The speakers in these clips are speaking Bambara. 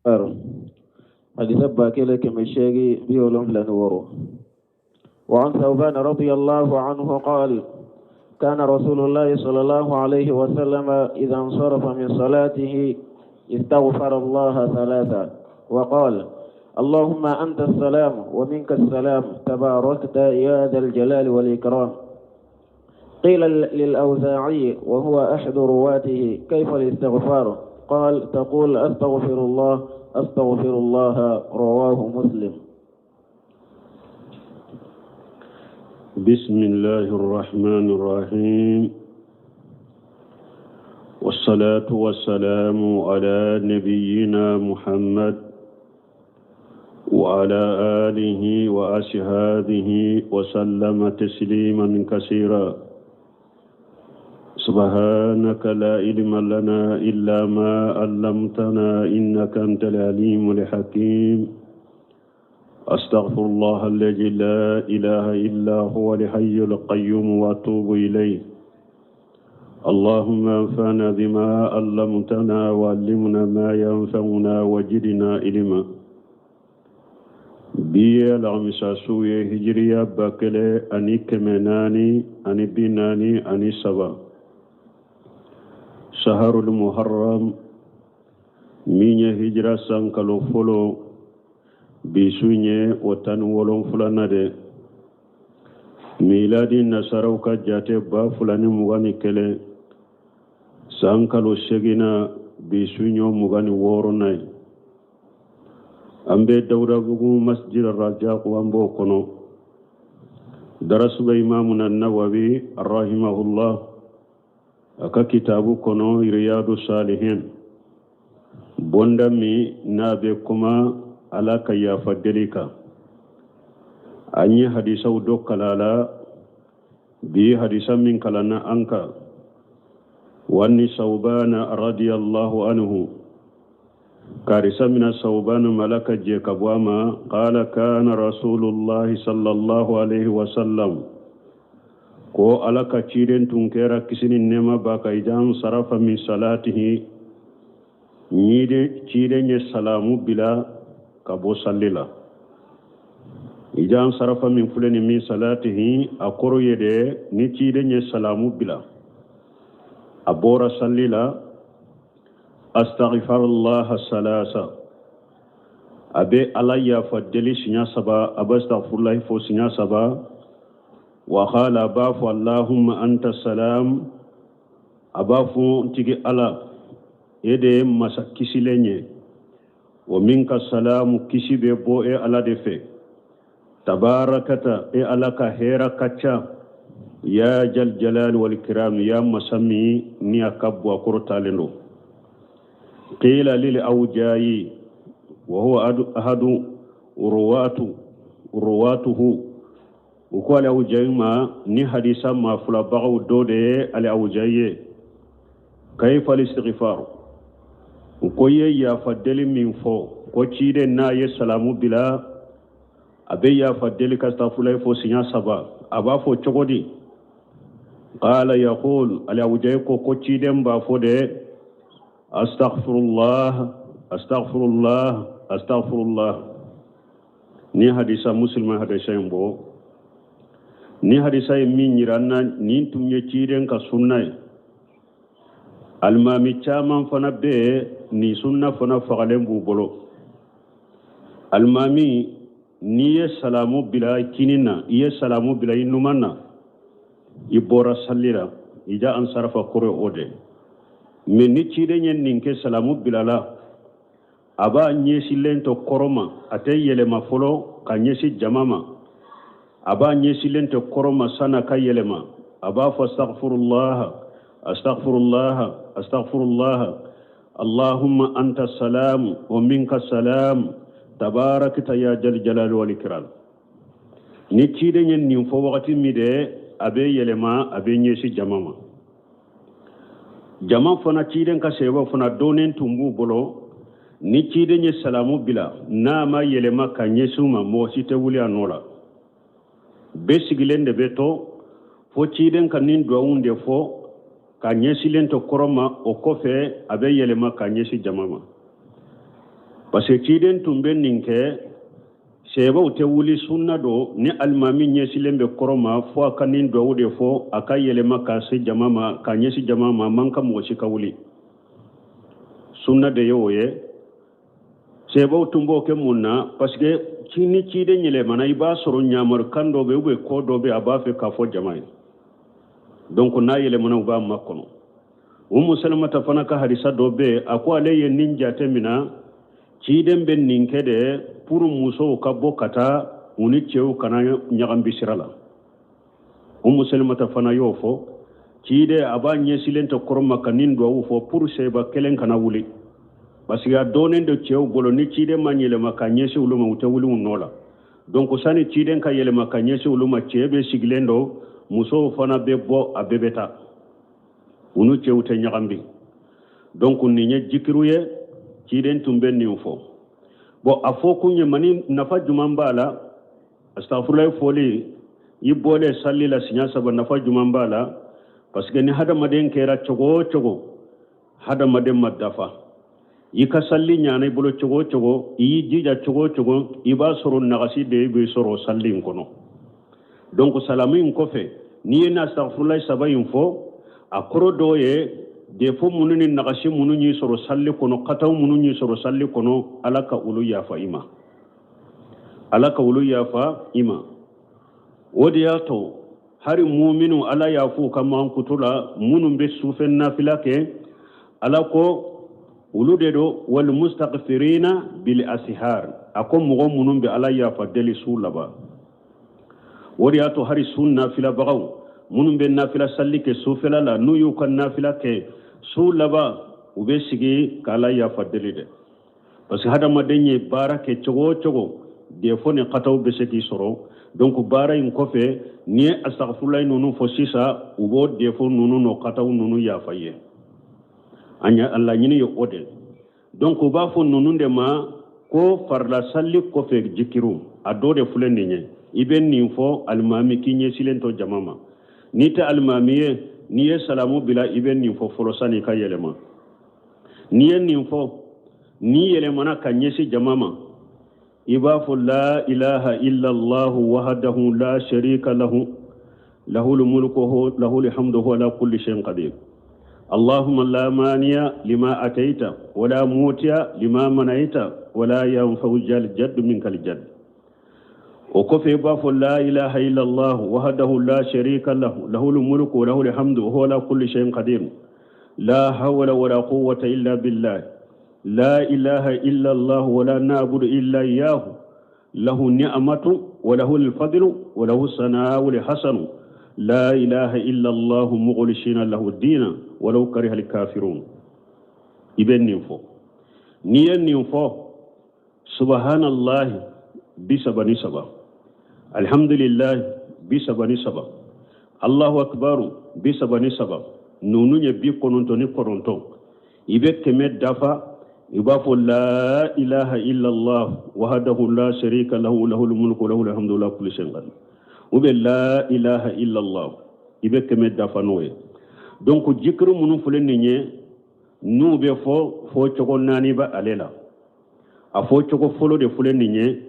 Hadisa 1876. وعن ثوبان رضي الله عنه قال: كان رسول الله صلى الله عليه وسلم إذا انصرف من صلاته استغفر الله ثلاثا، وقال: اللهم أنت السلام ومنك السلام، تباركت يا ذا الجلال والإكرام. قيل للأوزاعي وهو أحد رواته: كيف الاستغفار؟ قال: تقول أستغفر الله أستغفر الله. رواه مسلم. بسم الله الرحمن الرحيم، والصلاة والسلام على نبينا محمد وعلى آله وأصحابه وسلم تسليما كثيرا. سبحانك لا علم لنا إلا ما علمتنا إنك أنت العليم الحكيم. أستغفر الله الذي لا إله إلا هو الحي القيوم وأتوب إليه. اللهم انفعنا بما علمتنا وعلمنا ما ينفعنا وزدنا علما. Bi ye alamisa su ye, hijiriya 1443, saharul muharram, min ye hijira san kalo fɔlɔ. Bi su ye o 17nan de. Miladi nasaraw ka jate, 2021, san kalo seginna, bi su y'o 26nan ye. An bɛ Dawudabugu Masjid Rajak, an b'o kɔnɔ. Darasu bɛ Imamuna Nawawi rahimahullah a ka kitabu kɔnɔ, Riyadu Salihin, bonda min n'a bɛ kuma Ala ka yafa deli kan. An ye hadisaw dɔ kala la. Bi hadisa min kalanna an kan, وعن ثوبان رضي الله عنه، karisa mina Sawban malaka jɛ ka bɔ a ma، قال كان رسول الله صلى الله عليه وسلم، ko Ala ka ciden tun kɛra, kisi ni nɛɛma b'a kan، إذا انصرف من صلاته، ni ciden ye salamu bila ka bɔ salli la. إذا انصرف min filɛ nin، من صلاته، a kɔrɔ ye de ni ciden ye salamu bila, a bɔra salli la، استغفر الله ثلاثا، a bɛ Ala yafa deli siɲɛ saba, a bɛ astaghfirullahi fɔ siɲɛ saba. وقال، a b'a fɔ: اللهم أنت السلام، a b'a fɔ: n tigi Ala, e de ye masa kisilen ye، ومنك السلام، kisi bɛ bɔ e Ala de fɛ، تباركت، e Ala ka hɛrɛ ka ca، يا ذا الجلال والإكرام، ya masa min ni a ka bon, a kɔrɔtalen don. قيل للأوزاعي وهو أحد رواته، u ko ale Awujayi ma, ni hadisa maa filabagaw dɔ de ye ale Awujayi ye، كيف الاستغفار؟ U ko i ye yafa deli min fɔ ko ciden n'a ye salamu bila, a bɛ yafa deli ka safulayi fɔ siɲɛ saba, a b'a fɔ cogo di? قال يقول، ale Awujayi ko ko ciden b'a fɔ de: أستغفر الله، أستغفر الله، أستغفر الله. Ni hadisa Muslima hadisa in bɔ. Ni hadisa ye min yira an na, nin tun ye ciden ka sunna ye. Alimami caman fana bɛ nin sunna fana fagalen b'u bolo. Alimami, n'i ye salamu bila i kini na, i ye salamu bila i numan na, i bɔra salli la. إذا انصرف kɔrɔ o de. Mais ni ciden ye nin kɛ, salamu bilala, a b'a ɲɛsilen to kɔrɔ ma, a tɛ yɛlɛma fɔlɔ ka ɲɛsin jama ma. A b'a ɲɛsilen to kɔrɔ ma san'a ka yɛlɛma, a b'a fɔ: أستغفر الله، أستغفر الله، أستغفر الله، اللهم أنت السلام ومنك السلام، تباركت يا ذا الجلال والإكرام. Ni ciden ye nin fɔ wagati min de, a bɛ yɛlɛma, a bɛ ɲɛsin jama ma. Jama fana, ciden ka sɛbɛw fana dɔnnen tun b'u bolo. Ni ciden ye salamu bila, n'a ma yɛlɛma ka ɲɛsin u ma, mɔgɔ si tɛ wuli a nɔ la. Bɛɛ sigilen de bɛ to fo ciden ka nin duwawun de fɔ ka ɲɛsilen to kɔrɔ ma. O kɔfɛ, a bɛ yɛlɛma ka ɲɛsin jama ma. Parce que ciden tun bɛ nin kɛ, sɛbaw tɛ wuli, sunna don. Ni alimami ɲɛsilen bɛ kɔrɔn ma, fo a ka nin duwawu de fɔ, a ka yɛlɛma ka se jama ma, ka ɲɛsin jama ma. A man kan mɔgɔ si ka wuli, sunna de ye o ye. Sɛbaw tun b'o kɛ mun na? Parce que ni ciden yɛlɛmana, i b'a sɔrɔ ɲamarukan dɔ bɛ ou bien ko dɔ bɛ, a b'a fɛ k'a fɔ jama ye. Donc n'a yɛlɛmana, u b'a makɔnɔ. Umu Salamata fana ka hadisa dɔ bɛ yen, a ko ale ye nin jate mina, ciden bɛ nin kɛ de pour musow ka bɔ ka taa, u ni cɛw kana ɲagambi sira la. Umu Salamata fana y'o fɔ, ciden a b'a ɲɛsilen to kɔrɔn ma ka nin duwawu fɔ pour sɛba kelen kana wuli, parce que a dɔnnen don cɛw bolo, ni ciden ma yɛlɛma ka ɲɛsin olu ma, u tɛ wuli u nɔ la. Donc sani ciden ka yɛlɛma ka ɲɛsin olu ma, cɛ bɛ sigilen don, musow fana bɛ bɔ, a bɛɛ bɛ taa, u ni cɛw tɛ ɲagambi. Donc nin ye jikiru ye, ciden tun bɛ nin fɔ. Bon, a fɔ kun ye mani, nafa juman b'a la? Astafurulayi fɔli i bɔlen sali la siɲɛ saba, nafa juman b'a la? Parce que ni hadamaden kɛra cogo o cogo, hadamaden ma dafa. I ka sali ɲana i bolo cogo o cogo, i y'i jija cogo o cogo, i b'a sɔrɔ nagasi de bɛ sɔrɔ sali in kɔnɔ. Donc salamu in kɔfɛ, n'i ye na astafurulayi saba in fɔ, a kɔrɔ dɔw ye défaut minnu ni nagasi minnu y'i sɔrɔ sali kɔnɔ, kataw minnu y'i sɔrɔ sali kɔnɔ, Ala ka olu yafa i ma, Ala ka olu yafa i ma. O de y'a to hari muminu, Ala y'a fɔ u ka mankutu la, minnu bɛ sufɛ nafila kɛ, Ala ko olu de don wal mustaghfirina bil asihar. A ko mɔgɔ minnu bɛ Ala yafa deli su laban. O de y'a to hari su nafilabagaw minnu bɛ nafila sali kɛ sufɛla la, n'u y'u ka nafila kɛ su laban, u bɛ sigi k'Ala yafa deli dɛ, parce que hadamaden ye baara kɛ cogo o cogo, défaut ni kataw bɛ se k'i sɔrɔ. Donc baara in kɔfɛ, n'i ye astagfirulayi ninnu fɔ sisan, u b'o défaut ninnu n'o kataw ninnu yafa ye. An ye laɲini ye o de. Donc u b'a fɔ ninnu de ma ko farila sali kɔfɛ jikiru. A dɔ de filɛ nin ye, i bɛ nin fɔ alimami k'i ɲɛsilen to jama ma. N'i tɛ alimami ye, n'i ye salamu bila, i bɛ nin fɔ fɔlɔ sani i ka yɛlɛma. N'i ye nin fɔ, n'i yɛlɛmana ka ɲɛsin jama ma, i b'a fɔ la ilaha illallah wahdahu la sharika lahu lahul mulku lahul hamdu huwa ala kulli shay'in qadir allahumma la maniya lima ataita wala mutiya lima manaita wala yanfa'u jal jadd minkal jadd. O kɔfɛ, i b'a fɔ la ilaha illallah wahdahu la sharika lahu lahul mulku wa lahul hamdu huwa ala kulli shay'in qadir la hawla wala quwwata illa billah la ilaha illallah wala na'budu illa iyyahu lahu ni'matu wa lahu al-fadlu wa lahu sana'u al-hasanu la ilaha illallah mukhlishina lahu ad-dina walau kariha al-kafirun. I bɛ nin fɔ. N'i ye nin fɔ, subhanallahi 33, alhamdulillahi 33, Allahu akbar 33, ninnu ye 99. I bɛ 100 dafa, i b'a fɔ la ilaha illallah wahdahu la sharika lahu lahul mulku wa lahul hamdu ala kulli shay'in qadir, ou bien la ilaha illallah, i bɛ 100 dafa n'o ye. Donc jikiru minnu filɛ nin ye, n'u bɛ fɔ fɔ cogo naani bɛ ale la. A fɔ cogo fɔlɔ de filɛ nin ye: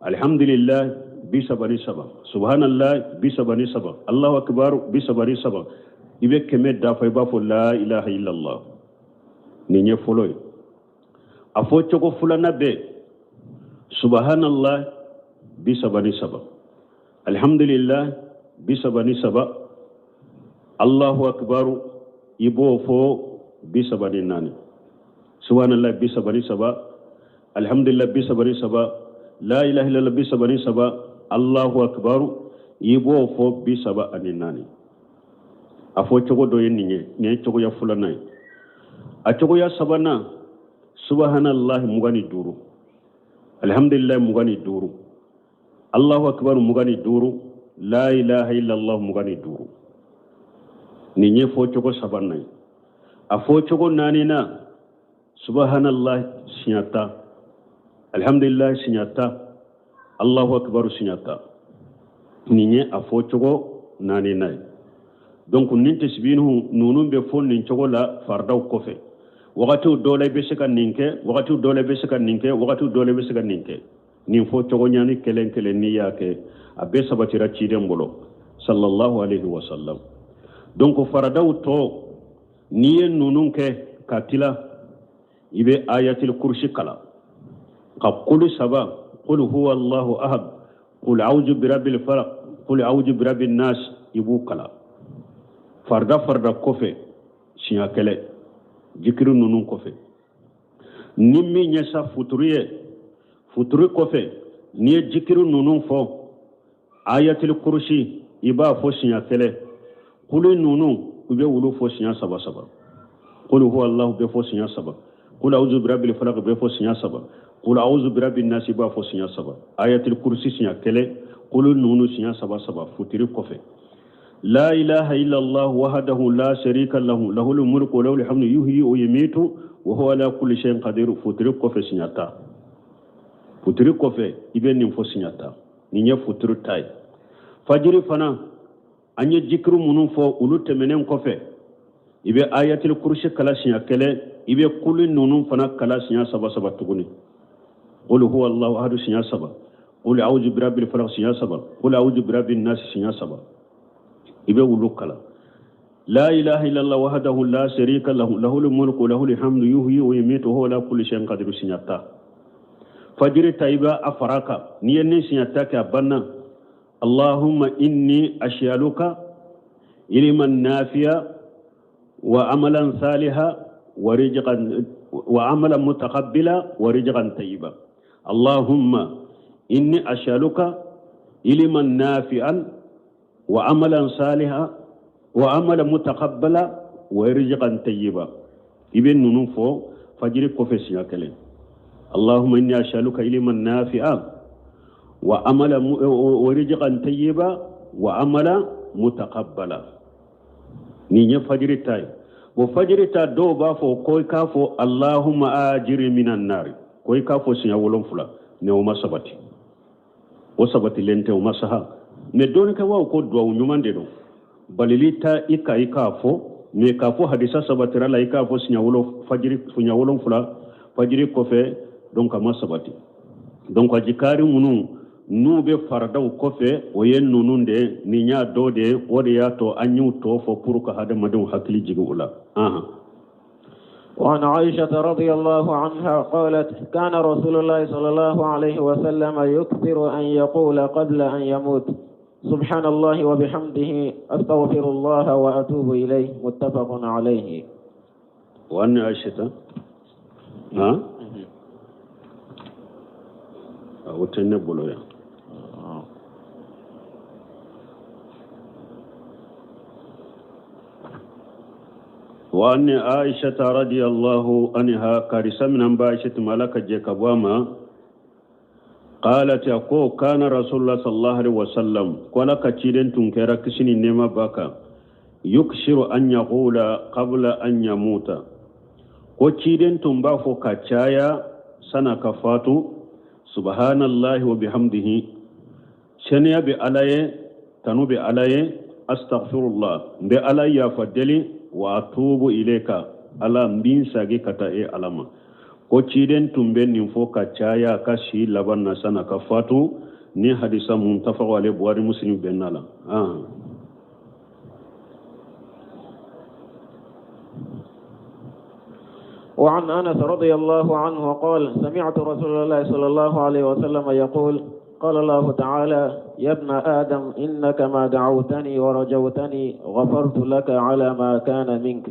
alhamdulillah 33, subhanallah 33, Allahu akbar 33. I bɛ 100 dafa, i b'a fɔ la ilaha illallah. Nin ye fɔlɔ ye. A fɔ cogo filanan bɛ subhanallah 33, alhamdulillah 33, Allahu akbar i b'o fɔ 34, subhanallah 33, alhamdulillah 33, la ilaha illallah 33, Allahu akbar i b'o fɔ 34. A fɔ cogo dɔ ye nin ye, nin ye cogoya filanan ye. A cogoya sabanan, subhanallah 25, alhamdulillah 25, Allahu akbar 25, la ilaha illallah 25. Nin ye fɔ cogo sabanan ye. A fɔ cogo naaninan, subhanallah siɲɛ 10, alhamdulillah siɲɛ 10, Allahu akbar siɲɛ 10. Nin ye a fɔ cogo naaninan ye. Donc nin tasbihu ninnu bɛ fɔ nin cogo la faridaw kɔfɛ. Wagatiw dɔ la i bɛ se ka nin kɛ, wagatiw dɔ la i bɛ se ka nin kɛ, wagatiw dɔ la i bɛ se ka nin kɛ. Nin fɔ cogo ɲani kelen kelen n'i y'a kɛ, a bɛɛ sabatira ciden bolo sallallahu alaihi wa sallam. Donc faradaw tɔ, n'i ye ninnu kɛ ka tila, i bɛ ayatil kursi kalan ka kulu saba, qul huwa allahu ahad, qul a'udhu birabbil falaq, qul a'udhu birabbin nas, i b'u kalan farida farida kɔfɛ siɲɛ kelen jikiri ninnu kɔfɛ. Ni min ye sa futuri ye, futuri kɔfɛ n'i ye jikiri ninnu fɔ, ayatil kursi i b'a fɔ siɲɛ kelen, kulu ninnu i bɛ olu fɔ siɲɛ saba saba, qul huwa allahu bɛ fɔ siɲɛ saba, qul a'udhu birabbil falaq bɛ fɔ siɲɛ saba, qul a'udhu birabbin nas i b'a fɔ siɲɛ saba, ayatil kursi siɲɛ kelen, kulu ninnu siɲɛ saba saba futuri kɔfɛ. La ilaha illallah wahdahu la sharika lahu lahul mulku wa lahul hamdu yuhyi wa yumitu wa huwa ala kulli shay'in qadir, futuri kɔfɛ siɲɛ 10. Futuri kɔfɛ i bɛ nin fɔ siɲɛ 10. Nin ye futuri ta ye. Fajiri fana an ye jikiri minnu fɔ olu tɛmɛnen kɔfɛ, i bɛ ayatil kursi kala siɲɛ kelen, i bɛ kulu ninnu fana kala siɲɛ saba saba tuguni. Qul huwa allahu ahad siɲɛ saba, qul a'udhu birabbil falaq siɲɛ saba, qul a'udhu birabbin nas siɲɛ saba, i bɛ olu kala. La ilaha illallah wahdahu la sharika lahu lahul mulku wa lahul hamdu yuhyi wa yumitu wa huwa ala kulli shay'in qadir siɲɛ 10. Fajiri ta i b'a fara kan, n'i ye nin siɲɛ 10 kɛ a banna. Allahumma inni as'aluka ilman nafi'a wa amalan saliha wa rizqan wa amalan mutaqabbila wa rizqan tayyiba. Allahumma inni as'aluka ilman nafi'an wa amalan saliha wa amalan mutaqabbala wa rizqan tayyiba. I bɛ ninnu fɔ fajiri kɔfɛ siɲɛ kelen. Allahumma inni as'aluka ilman nafi'a wa amalan wa rizqan tayyiba wa amalan mutaqabbala. Nin ye fajiri ta ye. O fajiri ta dɔw b'a fɔ ko i k'a fɔ Allahumma ajiri minan nari, ko i k'a fɔ siɲɛ 7, mais o ma sabati, o sabatilen tɛ, o ma saha. Mais dɔnnikɛbaaw ko duwawu ɲuman de don, balili ta i ka i k'a fɔ, mais k'a fɔ hadisa sabatira la i k'a fɔ siɲɛ fajiri siɲɛ 7 fajiri kɔfɛ, donc a ma sabati. Donc ajikari minnu n'u bɛ faradaw kɔfɛ, o ye ninnu de ye, nin y'a dɔ de ye, o de y'a to an y'u tɔ fɔ pour ka hadamadenw hakili jigin o la. وعن عائشة رضي الله عنها قالت كان رسول الله صلى الله عليه وسلم يكثر أن يقول قبل أن يموت سبحان الله وبحمده أستغفر الله وأتوب إليه، متفق عليه. وعن عائشة ها وتنبلو وأن عائشة رضي الله عنها كارثة من عائشة ملك جيكابواما قالت يقول كان رسول الله صلى الله عليه وسلم قال كثيرا تنكر كسني نما باكا يكسر أن يقول قبل أن يموت كثيرا تنبافو كتايا سنة كفاتو سبحان الله وبحمده سنيا بألاي تنو بألاي أستغفر الله بألاي فدلي وأتوب إليك ala mbin sagi kata e alama ko ciden tun bɛ nin fɔ ka caya ka si laban na sana ka fatu. Ni hadisa muttafaq alayhi Bukhari Muslim bɛnna la. وعن أنس رضي الله عنه قال سمعت رسول الله صلى الله عليه وسلم يقول قال الله تعالى يا ابن آدم إنك ما دعوتني ورجوتني غفرت لك على ما كان منك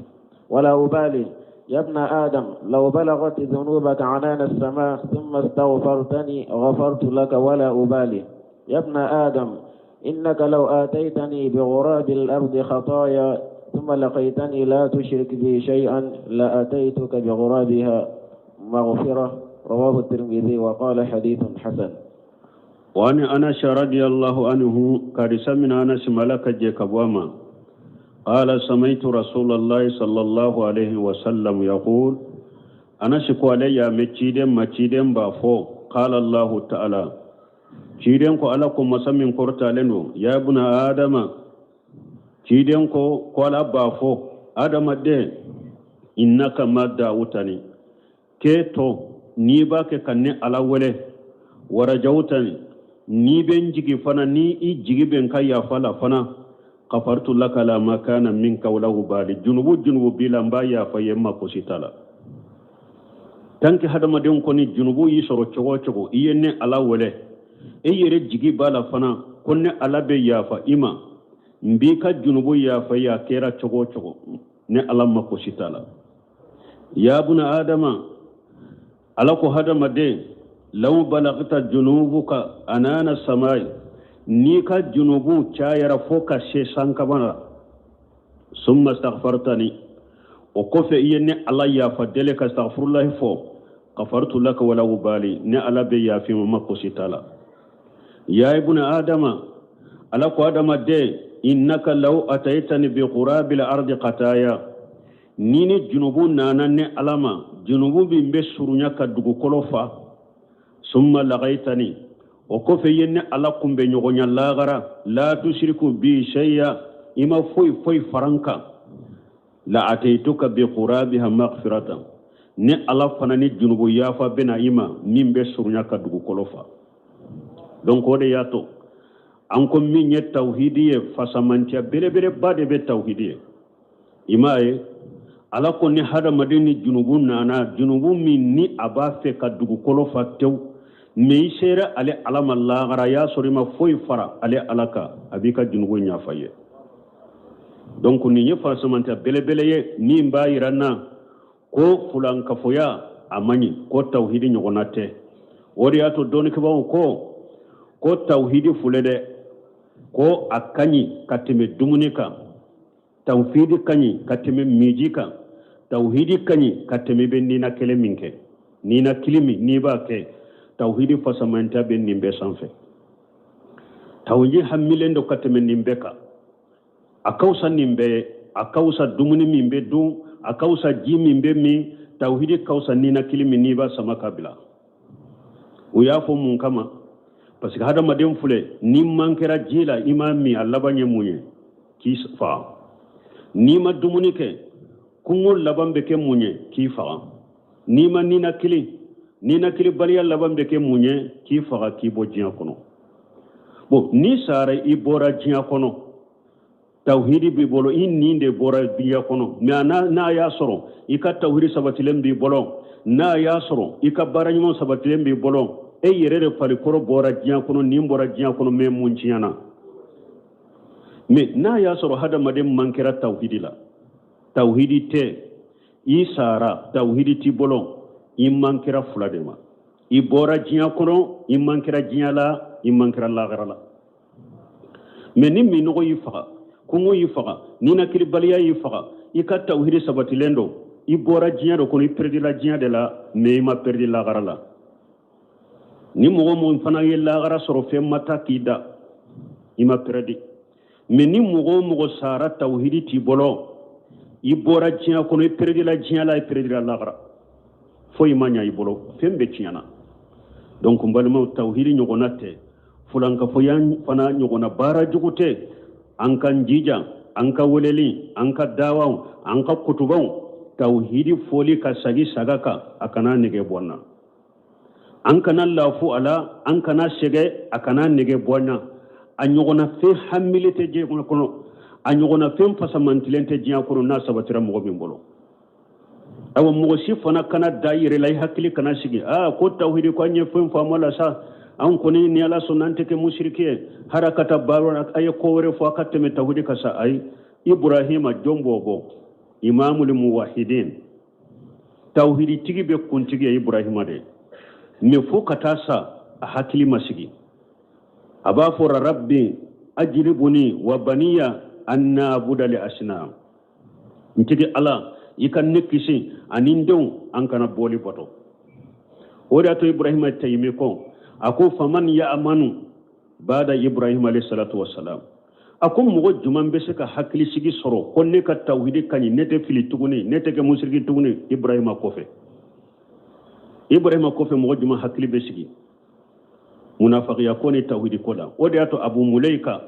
ولا أبالي يا ابن آدم لو بلغت ذنوبك عنان السماء ثم استغفرتني غفرت لك ولا أبالي يا ابن آدم إنك لو آتيتني بغراب الأرض خطايا ثم لقيتني لا تشرك بي شيئا لأتيتك بغرابها مغفرة. رواه الترمذي وقال حديث حسن. وعن أنس رضي الله عنه كارثة من أنس ملك جيكبواما قال سمعت رسول الله صلى الله عليه وسلم يقول أنس قال يا مچيدم مچيدم بافو قال الله تعالى چيدم ko ala ko masamin kortalen ya ibn adama ciden ko ala bafo adama de Innaka ma da'utani, k'e to n'i b'a kɛ ka ne Ala wele, warajawutani, n'i bɛ n jigi fana, ni i jigi bɛ n ka yafa la fana, kafartu laka la ma kana minka wala ubali, junubu junubu b'i la n b'a yafa i ye, n mako si t'a la. Tant que hadamaden kɔni junubu y'i sɔrɔ cogo o cogo, i ye ne Ala wele, e yɛrɛ jigi b'a la fana ko ne Ala bɛ yafa i ma, n b'i ka junubu yafa i ye, a kɛra cogo o cogo, ne Ala mako si t'a la. Ya buna adama, Ala ko hadamaden, law balagta junubuka anana samai, n'i ka junubu cayara fo ka se sankaba la, summa astaghfartani, o kɔfɛ i ye ne Ala yafa deli ka astaghfirullahi fɔ, kafartu laka wala ubali, ne Ala bɛ yafa i ma, mako si t'a la. Ya ibuna adama, Ala ko hadamaden, innaka law ataitani bi qurabil ardi qataya, ni ni junubu nana ne Ala ma, junubu min bɛ surunya ka dugukolo fa, summa lagaitani, o kɔfɛ i ye ne Ala kunbɛ ɲɔgɔnya lagara, la tusiriku bi shay'a, i ma foyi foyi fara n kan, la ataituka bi qurabiha maghfiratan, ne Ala fana ni junubu yafa bɛna i ma min bɛ surunya ka dugukolo fa. Donc o de y'a to an ko min ye tawhidi ye, fasamantiya belebeleba de bɛ tawhidi ye. I m'a ye, Ala ko ni hadamaden ni junubu nana, junubu min ni a b'a fɛ ka dugukolo fa tewu, mais i sera ale Ala ma lagara, y'a sɔrɔ i ma foyi fara ale Ala kan, a b'i ka junubu ɲafa ye. Donc nin ye fasamantiya belebele ye min b'a yira n na ko fulankafoya a man ɲi, ko tawhidi ɲɔgɔnna tɛ. O de y'a to dɔnnikɛbaaw ko tawhidi filɛ dɛ, ko a ka ɲi ka tɛmɛ dumuni kan, tawhidi ka ɲi ka tɛmɛ miji kan, tawhidi ka ɲi ka tɛmɛ i bɛ nina kelen min kɛ, nina kili min n'i b'a kɛ, tawhidi fasamanta bɛ nin bɛɛ sanfɛ. Tawhidi hamilen don ka tɛmɛ nin bɛɛ kan, a ka fisa nin bɛɛ ye, a ka fisa dumuni min bɛ dun, a ka fisa ji min bɛ min, tawhidi ka fisa ninakili min n'i b'a sama ka bila. U y'a fɔ mun kama? Parce que hadamaden filɛ, n'i man kɛra ji la, i m'a min, a laban ye mun ye? K'i faga. N'i ma dumuni kɛ, kɔngɔ laban bɛ kɛ mun ye? K'i faga. N'i ma ninakili, ninakilibaliya laban bɛ kɛ mun ye? K'i faga, k'i bɔ diɲɛ kɔnɔ. Bon, n'i sara, i bɔra diɲɛ kɔnɔ, tawhidi b'i bolo, i nin de bɔra diɲɛ kɔnɔ, mais n'a y'a sɔrɔ i ka tawhidi sabatilen b'i bolo, n'a y'a sɔrɔ i ka baara ɲuman sabatilen b'i bolo, e yɛrɛ de farikolo bɔra diɲɛ kɔnɔ, nin bɔra diɲɛ kɔnɔ, mais mun tiɲɛna? Mais n'a y'a sɔrɔ hadamaden man kɛra tawhidi la, tawhidi tɛ, i sara, tawhidi t'i bolo, i man kɛra fila de ma, i bɔra diɲɛ kɔnɔ, i man kɛra diɲɛ la, i man kɛra lagara la. Mais ni minɔgɔ y'i faga, kɔngɔ y'i faga, ninakilibaliya y'i faga, i ka tawhidi sabatilen don, i bɔra diɲɛ de kɔnɔ, i perdila diɲɛ de la, mais i ma perdi lagara la. Ni mɔgɔ mun fana ye lagara sɔrɔ, fɛn ma taa k'i da, i ma perdi. Mais ni mɔgɔ o mɔgɔ sara tawhidi t'i bolo, i bɔra diɲɛ kɔnɔ, i perdila diɲɛ la, i perdila lagara, foyi ma ɲa i bolo, fɛn bɛɛ tiɲɛna. Donc n balimaw, tawhidi ɲɔgɔnna tɛ, fulankafoya fana ɲɔgɔnna baara jugu tɛ. An k'an jija, an ka weleli, an ka dawaw, an ka kutubaw, tawhidi fɔli ka sagi saga kan, a kana nege bɔ an na, an kana lafu a la, an kana sɛgɛ, a kana nege bɔ an na. A ɲɔgɔnna fɛn hamili tɛ diɲɛ kɔnɔ, a ɲɔgɔnna fɛn fasamantilen tɛ diɲɛ kɔnɔ n'a sabatira mɔgɔ min bolo. Awa, mɔgɔ si fana kana da i yɛrɛ la, i hakili kana sigi, aa ko tawhidi ko an ye fɛn faamu la sa, an kɔni ni Ala sɔnna an tɛ kɛ musiriki ye, hali ka taa baara a ye ko wɛrɛ fɔ a ka tɛmɛ tawhidi kan sa. Ayi, Ibrahima jɔn b'o bɔ, imamul muwahidin, tawhidi tigi bɛ kuntigi ye Ibrahima de, mais fo ka taa sa a hakili ma sigi. A b'a fɔ rabbi ajribuni wa baniya an na'buda li asnam, n tigi Ala, i ka ne kisi ani n denw an kana bɔli bato. O de y'a to Ibrahima tayimi kɔ, a ko faman ya'manu bada Ibrahima alayhi salatu wassalam, a ko mɔgɔ jumɛn bɛ se ka hakilisigi sɔrɔ ko ne ka tawhidi ka ɲi, ne tɛ fili tuguni, ne tɛ kɛ musiriki tuguni Ibrahima kɔfɛ? Ibrahima kɔfɛ mɔgɔ jumɛn hakili bɛ sigi munafakiya ko ni tawhidi ko la? O de y'a to Abu Mulaika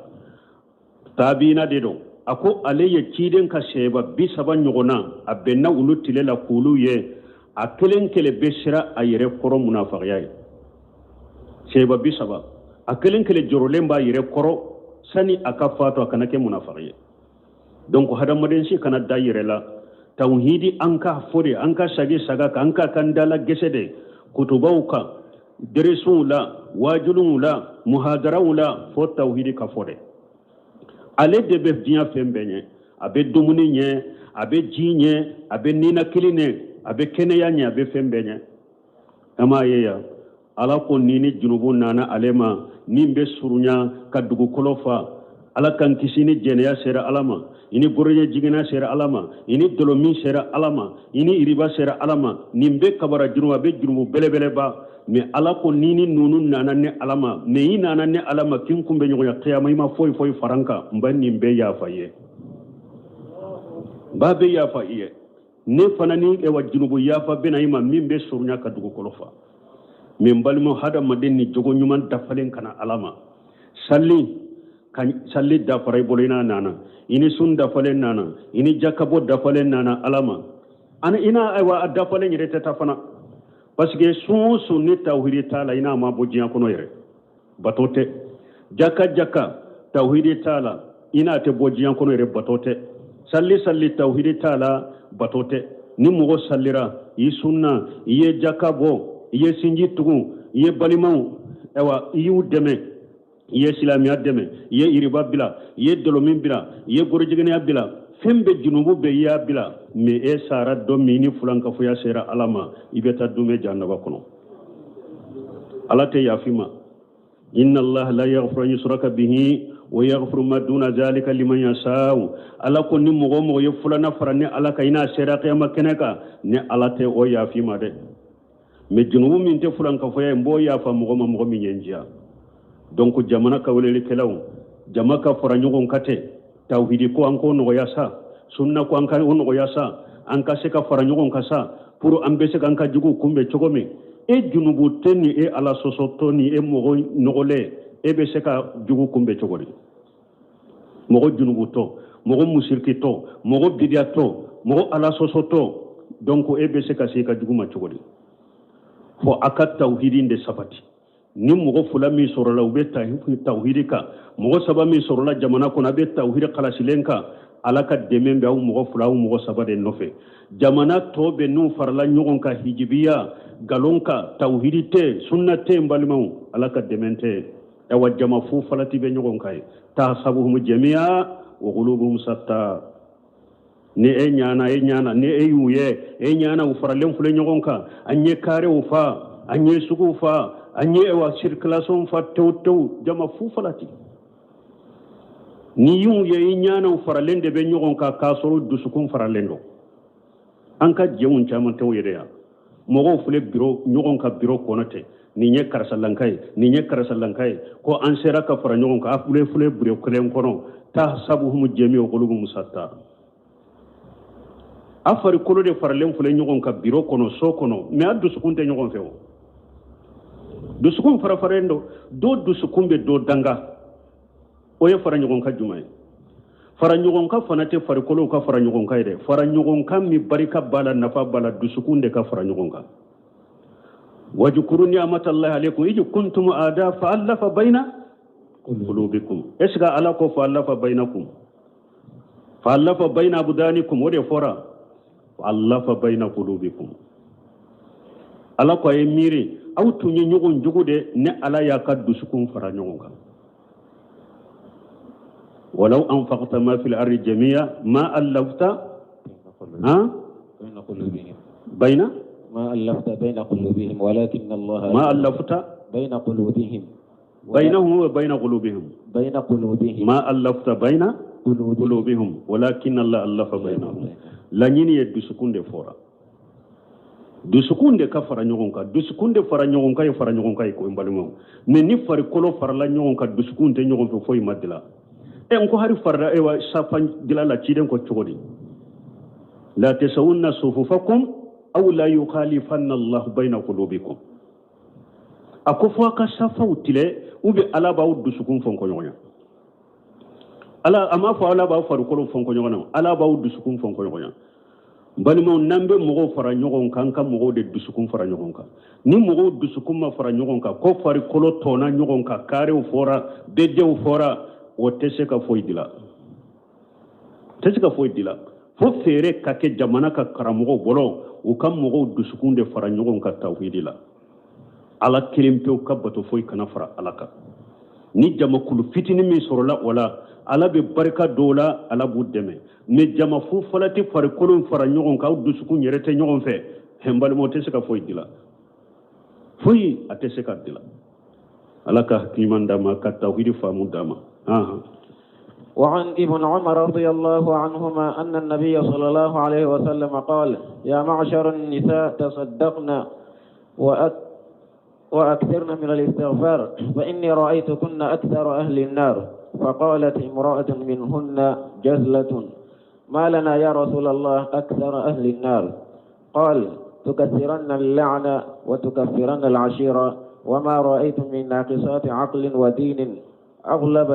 tabiina de don. A ko ale ye ciden ka sɛba 30 ɲɔgɔnna, a bɛnna olu tile la k'olu ye, a kelen kelen bɛ siran a yɛrɛ kɔrɔ munafagiya ye. Sɛba 30, a kelen kelen jɔrɔlen b'a yɛrɛ kɔrɔ sani a ka faatu a kana kɛ munafagi ye. Donc hadamaden si kana da yɛrɛ la. Tawhidi an k'a fɔ de, an ka sagi saga kan, an ka kan dala gɛsɛ de kutubaw kan, deresunw la, wajuliw la, muhadaraw la, fo tawhidi ka fɔ de. Ale de bɛ diɲɛ fɛn bɛɛ ɲɛ, a bɛ dumuni ɲɛ, a bɛ ji ɲɛ, a bɛ ninakili ɲɛ, a bɛ kɛnɛya ɲɛ, a bɛ fɛn bɛɛ ɲɛ. An m'a ye yan, Ala ko ni ni junubu nana ale ma min bɛ surunya ka dugukolo fa, Ala k'an kisi ni jɛnɛya sera Ala ma, i ni gorojɛ jiginna sera Ala ma, i ni dɔlɔmin sera Ala ma, i ni iriba sera Ala ma, nin bɛɛ kabara junubu, a bɛ junubu belebeleba. Mais Ala ko ni ni nunu nana ne Ala ma, mais i nana ne Ala ma k'i kun bɛ ɲɔgɔnya kiyama, i ma foyi foyi fara n kan, n bɛ nin bɛɛ yafa i ye, n b'a bɛɛ yafa i ye. Ne fana ni ewa junubu yafa bɛna i ma min bɛ surunya ka dugukolo fa. Mais n balima, hadamaden ni jogo ɲuman dafalen ka na Ala ma, sali ka sali dafara i bolo i n'a nana, i ni sun dafalen nana, i ni jakabɔ dafalen nana Ala ma, ani i n'a ayiwa a dafalen yɛrɛ tɛ taa fana, parce que sun o sun ni tawhidi t'a la, i n'a ma bɔ diɲɛ kɔnɔ yɛrɛ, bato tɛ. Jaka jaka tawhidi t'a la, i n'a tɛ bɔ diɲɛ kɔnɔ yɛrɛ, bato tɛ. Salli salli tawhidi t'a la, bato tɛ. Ni mɔgɔ sallira, i sunna, i ye jaka bɔ, i ye sinji tugun, i ye balimaw ayiwa i y'u dɛmɛ, i ye silamɛya dɛmɛ, i ye iriba bila, i ye dɔlɔmin bila, i ye gorojigɛnɛya bila, fɛn bɛɛ junubu bɛɛ i y'a bila, mais e sara don min ni fulankafoya sera Ala ma, i bɛ taa dumɛ jahanaba kɔnɔ. Ala tɛ yafa i ma. Inna Allah la yaghfiru an yushraka bihi wa yaghfiru ma duna zalika liman yasha'u. Ala ko ni mɔgɔ o mɔgɔ ye fulana fara ni Ala kan, i n'a sera kiyama kɛnɛ kan, ni Ala tɛ o yafa i ma dɛ. Mais junubu min tɛ fulankafoya ye, n b'o yafa mɔgɔ ma, mɔgɔ min ye n diya. Donc jamana ka welelikɛlaw, jama ka fara ɲɔgɔn kan tɛ tawhidi ko an k'o nɔgɔya sa, sunna ko an ka o nɔgɔya sa, an ka se ka fara ɲɔgɔn kan sa pour an bɛ se k'an ka juguw kunbɛn cogo min. E junubu tɛ ni e Ala sɔsɔtɔ ni e mɔgɔ nɔgɔlen, e bɛ se ka jugu kunbɛn cogo di? Mɔgɔ junubutɔ, mɔgɔ musirikitɔ, mɔgɔ bidiyatɔ, mɔgɔ Ala sɔsɔtɔ, donc e bɛ se ka se i ka jugu ma cogo di? Fo a ka tawhidi de sabati. Ni mɔgɔ fila min sɔrɔla u bɛ tawhidi kan, mɔgɔ saba min sɔrɔla jamana kɔnɔ a bɛ tawhidi kalasilen kan, Ala ka dɛmɛ bɛ aw mɔgɔ fila, aw mɔgɔ saba de nɔfɛ. Jamana tɔ bɛ n'u farala ɲɔgɔn kan hijibiya nkalon kan, tawhidi tɛ, sunna tɛ, n balimaw, Ala ka dɛmɛ tɛ. Ayiwa jama fu falati bɛ ɲɔgɔn kan ye, tahsabuhum jami'a wa qulubuhum shatta. Ni e ɲana, e ɲana, ni e y'u ye, e ɲana, u faralen filɛ ɲɔgɔn kan, an ye karew fa, an ye suguw fa, an ye ewa circulation fa tewu tewu, jama fu falati. Ni y'u ye, i ɲana, u faralen de bɛ ɲɔgɔn kan k'a sɔrɔ dusukun faralen don. An ka jɛnw caman tɛw yɛrɛ yan, mɔgɔw filɛ biro ɲɔgɔn ka biro kɔnɔ ten, nin ye karisa lanka ye, nin ye karisa lanka ye, ko an sera ka fara ɲɔgɔn kan, a filɛ filɛ biro kelen kɔnɔ, tahsabuhum jami'an wa qulubuhum shatta. A farikolo de faralen filɛ ɲɔgɔn kan biro kɔnɔ, so kɔnɔ, mais a dusukun tɛ ɲɔgɔn fɛ o. Dusukun farafaralen don, dɔ dusukun bɛ dɔ danga, o ye fara ɲɔgɔn kan jumɛn ye? Fara ɲɔgɔn kan fana tɛ farikolow ka fara ɲɔgɔn kan ye dɛ. Fara ɲɔgɔn kan min barika b'a la, nafa b'a la, dusukun de ka fara ɲɔgɔn kan. Wajukuru ni'amatallahi alaykum ij kuntum a'da fa allafa bayna qulubikum. Est ce que Ala ko fa allafa baynakum, fa allafa bayna abdanikum, o de fɔra fa allafa bayna qulubikum. Ala ko a ye miiri, aw tun ye ɲɔgɔn jugu de, ne Ala y'a ka dusukun fara ɲɔgɔn kan. Walau anfaqta ma fil ardi jami'a ma allafta ha bayna ma allafta bayna qulubihim walakin Allah ma allafta bayna qulubihim baynahum wa bayna qulubihim bayna qulubihim ma allafta bayna qulubihim walakin Allah allafa baynahum. Laɲini ye dusukun de fɔra, dusukun de ka fara ɲɔgɔn kan, dusukun de fara ɲɔgɔn kan ye fara ɲɔgɔn kan ye ko n balimaw. Mais ni farikolo farala ɲɔgɔn kan, dusukun tɛ ɲɔgɔn fɛ, foyi ma dilan. E n ko hari farala ewa safa dilan la ciden ko cogo di? La tasawunna sufufakum aw la yukhalifanna Allahu bayna qulubikum. A ko fo a ka safaw tile, ou bien Ala b'aw dusukun fɔnkɔ ɲɔgɔn ye. Ala a m'a fɔ Ala b'aw farikolo fɔnkɔ ɲɔgɔn na, Ala b'aw dusukun fɔnkɔ ɲɔgɔn na. Balimaw, n'an bɛ mɔgɔw fara ɲɔgɔn kan, an ka mɔgɔw de dusukun fara ɲɔgɔn kan. Ni mɔgɔw dusukun ma fara ɲɔgɔn kan, ko farikolo tɔnna ɲɔgɔn kan, karew fɔra, bejew fɔra, o tɛ se ka foyi dilan, tɛ se ka foyi dilan. Fo feere ka kɛ jamana ka karamɔgɔw bolo, u ka mɔgɔw dusukun de fara ɲɔgɔn kan tawhidi la. Ala kelen pewu ka bato, foyi kana fara Ala kan. Ni jamakulu fitinin min sɔrɔla o la, Ala bɛ barika dɔw la, Ala b'u dɛmɛ. Mais jama fu falati farikolo fara ɲɔgɔn kan, aw dusukun yɛrɛ tɛ ɲɔgɔn fɛ, n balimaw, tɛ se ka foyi dilan, foyi a tɛ se ka dilan. Ala ka hakiliman d'a ma, ka tawhidi faamu d'a ma. وعن ابن عمر رضي الله عنهما أن النبي صلى الله عليه وسلم قال: يا معشر النساء، تصدقن وأكثرن من الاستغفار، فإني رأيتكن أكثر أهل النار. فقالت امرأة منهن جزلة: ما لنا يا رسول الله أكثر أهل النار؟ قال: تكثرن اللعن وتكفرن العشيرة، وما رأيت من ناقصات عقل ودين أغلب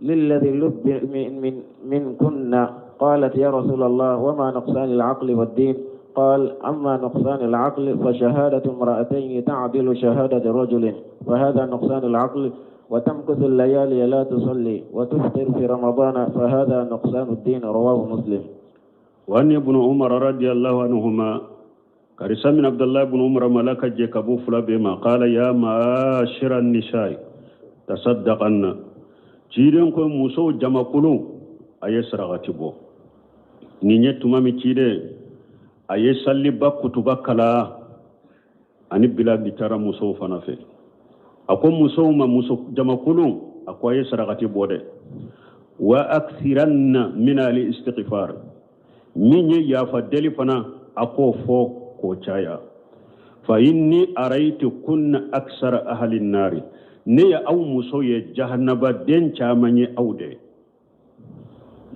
للذي لب من منكن. قالت: يا رسول الله، وما نقصان العقل والدين؟ قال: أما نقصان العقل فشهادة امرأتين تعدل شهادة رجل، فهذا نقصان العقل. وتمكث الليالي لا تصلي وتفطر في رمضان، فهذا نقصان الدين. رواه مسلم. وعن ابن عمر رضي الله عنهما، karisa min Abdullah ibn Umar malaka je kabu fula be ma, قال: يا معاشر النساء تصدقن. Ciden ko musow jamakulu, a ye sarakati bɔ. Nin ye tuma min ciden a ye saliba kutuba kala ani bila bi taara musow fana fɛ, a ko musow ma, muso jamakulu, a ko a ye sarakati bɔ dɛ. وأكثرن من الاستغفار, min ye yafa deli fana, a k'o fɔ k'o caya. فإني رأيتكن أكثر أهل النار, ne ye aw muso ye jahanabaden caman ye aw de.